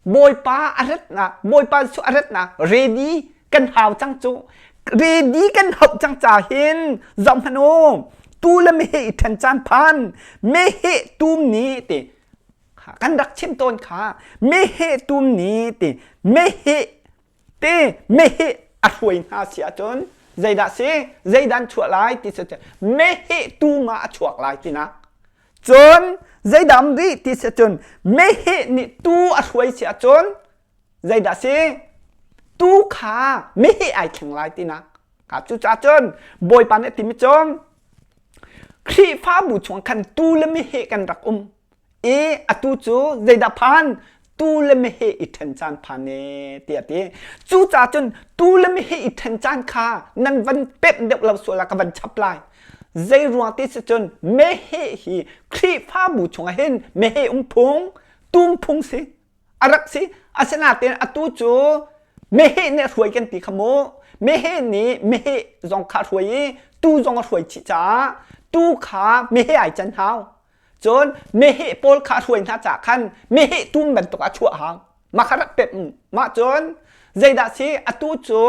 Bawipa a ratnak Bawipa cu a ratnak ready kan hau cang cu ready kan hauh cang ca hin zoh hmanh u tu le meheh i ṭhen caan phan meheh tum nih ti kan rak chim tawn kha meheh tum nih ti meheh Te meheh a hruai hna si ahcun zeidah si zeidah an chuah lai ti si meheh tu ma a chuak lai tinak cun zeidah um rih ti si ahcun meheh nih tu a hruai si ahcun zeidah si tu kha meheh ai thleng lai tinak ka cucaah cun bawipa nih a timi cun Khrihfabu chung khan tu le meheh kan rak um i atu cu zeidah phan tu le meheh i ṭhen caan phan e tiah ti cucaah cun tu le meheh i ṭhen caan kha nan van pemh deuh lo sual ah ka van chap lai zei ruang ti si cun meheh hi Khrihfabu chungah hin meheh um phung tum phung si a rak si asinain atu cu meheh nih a hruai kan ti kha mu meheh nih meheh zong kha a hruai i tu zong a hruai chih caah tu kha meheh ai can hau Cun meheh pawl kha a hruai hna caah khan meheh tum bantuk a chuah hang. Mah kha rak pemh. Mah cun zeidah si atu cu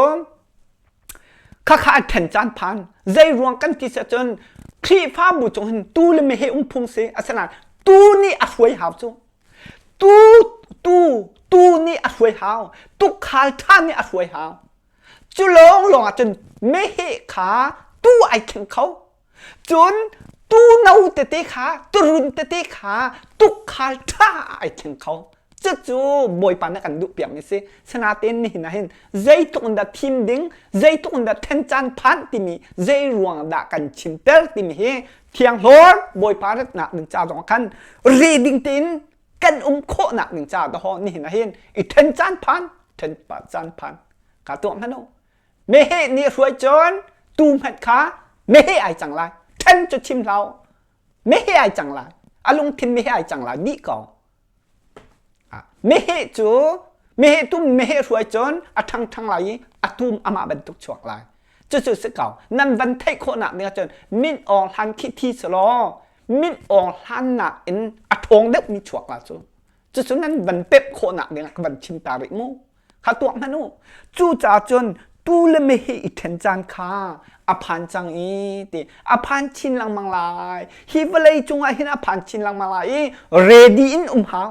khakha an ṭhen caan phan. Zei ruang kan ti si ahcun Khrihfabu cung hin tu le meheh um phung si. Asinain tu nih a hruai hau cu. Tu tu tu nih a hruai hau. Tukhal ṭha nih a hruai hau. Cu lawng lawng ahcun meheh kha tu ai thleng kho. Cun tu no tete kha turun tete kha tukhal ṭha ai thleng kho. Cucu Bawipa nih kan duh piakmi si. Sinain nihin ah hin zeitluk in dah thim ding, zeitluk in dah then caan phan timi zei ruang dah kan chimter timi hi thianghlawr Bawipa ratnak ding ca zong khan reading tein kan um khawhnak ding ca dahawh nihin ah hin i then caan phan, then caan phan ka tuah hmanh u. Meheh nih hruai cun tu hmanh kha meheh ai cang lai. Ṭhen cu chim hlah u. Meheh ai cang lai. A lungthin meheh ai cang lai dih ko. Meheh cu meheh tum meheh hruai cun a ṭhangṭhang lai i a tum amah bantuk chuak lai. Cucu si ko. Nan van theih khawhnak ding ahcun min awng hlan khi thi selaw min awng hlannak in a ṭhawng deuhmi chuak la cu. Cucu nan van pemh khawhnak ding ah ka van chim ta rih mu. Kha tuak hmanh u. Cucaah cun tu le meheh i ṭhen caan kha a phan cang i ti a phan chin lengmang lai. Hi vawlei cungah hin a phan chin lengmang lai i ready in um hau.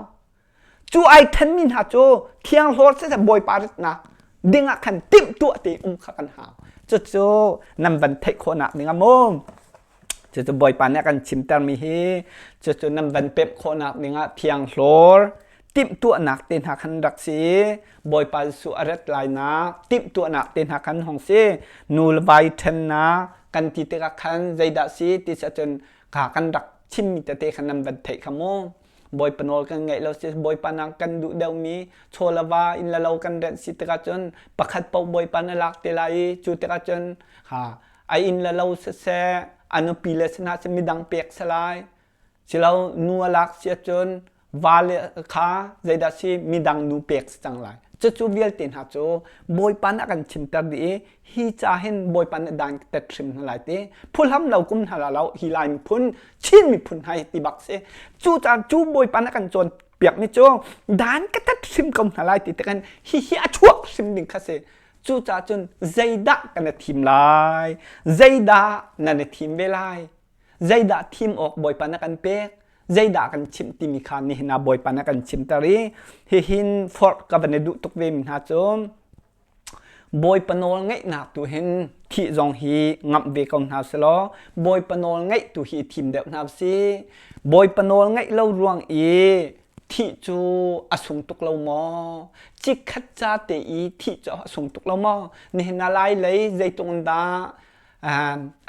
Cu ai ṭhenmi hna cu thianghlawr siseh Bawipa ritnak dingah khan timhtuah te um kha kan hau. Cucu nan van theih khawhnak ding ah mu. Cucu Bawipa nih a kan chimtermi hi cucu nan van pemh khawhnak dingah thianghlawr timhtuahnak te hna khan rak si i Bawipa Jesuh a rat lainak timhtuahnak te hna khan hong si nu le vai ṭhennak kan ti tikah khan zeidah si ti si ahcun kha kan rak chimmi tete khan nan van theih kha mu Bawipa nawl kan ngaih lo si Bawipa nak kan duh deuhmi chaw le va inn le lo kan renh si tikah cun pakhat paoh Bawipa na lak te lai i cu tikah cun ha a inn le lo siseh a nupi le si hna seh midang pek si lai silo nu a lak si ahcun va le kha zeidah si midang nu pek si cang lai cucu vialte hna cu bawipa nih a kan chimter dih i hi ca hin bawipa nih dan tet hrim hna lai ti phuhlam lo kum hna la lo hi lai miphun Chin miphun hai ti bak si cu caan cu bawipa nih a kan cawn piak. piakmi cu dan ka tat hrim ko hna lai ti tikin hihi a chuak hrim ding kha si. Cucaah cun zeidah kan i thim lai? Zeidah nan i thim ve lai? Zeidah thim awk Bawipa na kan pek? Zeidah kan chimh timi kha nihin ah Bawipa na kan chimter i hihin forh ka van i duh tuk ve mi hna cu Bawipa nawl ngeihnak tu hin thih zong hi ngamh ve ko hna selaw Bawipa nawl ngeih tu hi thim deuh hna usih. Bawipa nawl ngeih lo ruang i thih cu a sung tuk lo maw? Chikkhat ca te i thih cu a sung tuk lo maw? Nihin ah lai lei zeitluk in dah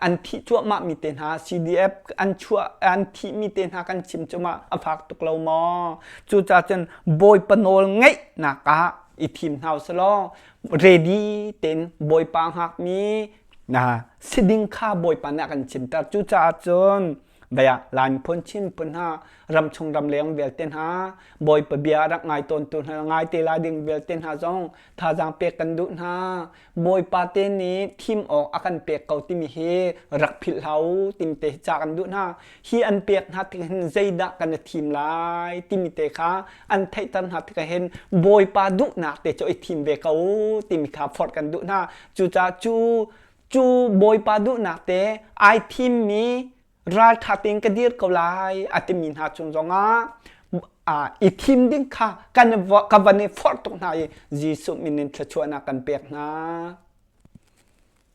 an thih cuahmah mi te hna CDF an chuah an thih mi te hna kan chim cuahmah a fak tuk lo maw? Cucaah cun Bawipa nawl ngeihnak ah i thim hna usih ready tein Bawipa hngakmi na si ding kha Bawipa nih a kan chimter. Cucaah cun Baya Lai miphun Chin miphun hna ramchung ramleng vialte hna Bawipa bia rak ngai tawntu hna ngai te lai ding vialte hna zong thazaang pek kan duh hna. Bawipa te nih thim awk a kan pek ko timi hi rak philh hlah u timi te hi ca kan duh hna. Hi an pek hna tik hin zeidah kan i thim lai timi te kha an theihter hna tik hin Bawipa duhnak te cu i thim ve ko timi kha forh kan duh hna. Cucaah cu cu Bawipa duhnak te ai thimmi ralṭha tein ka dir ko lai a timi hna cung zongah i thim ding kha kan ka van i forh tuk hna i Jesuh min in thluachuahnak kan pek hna.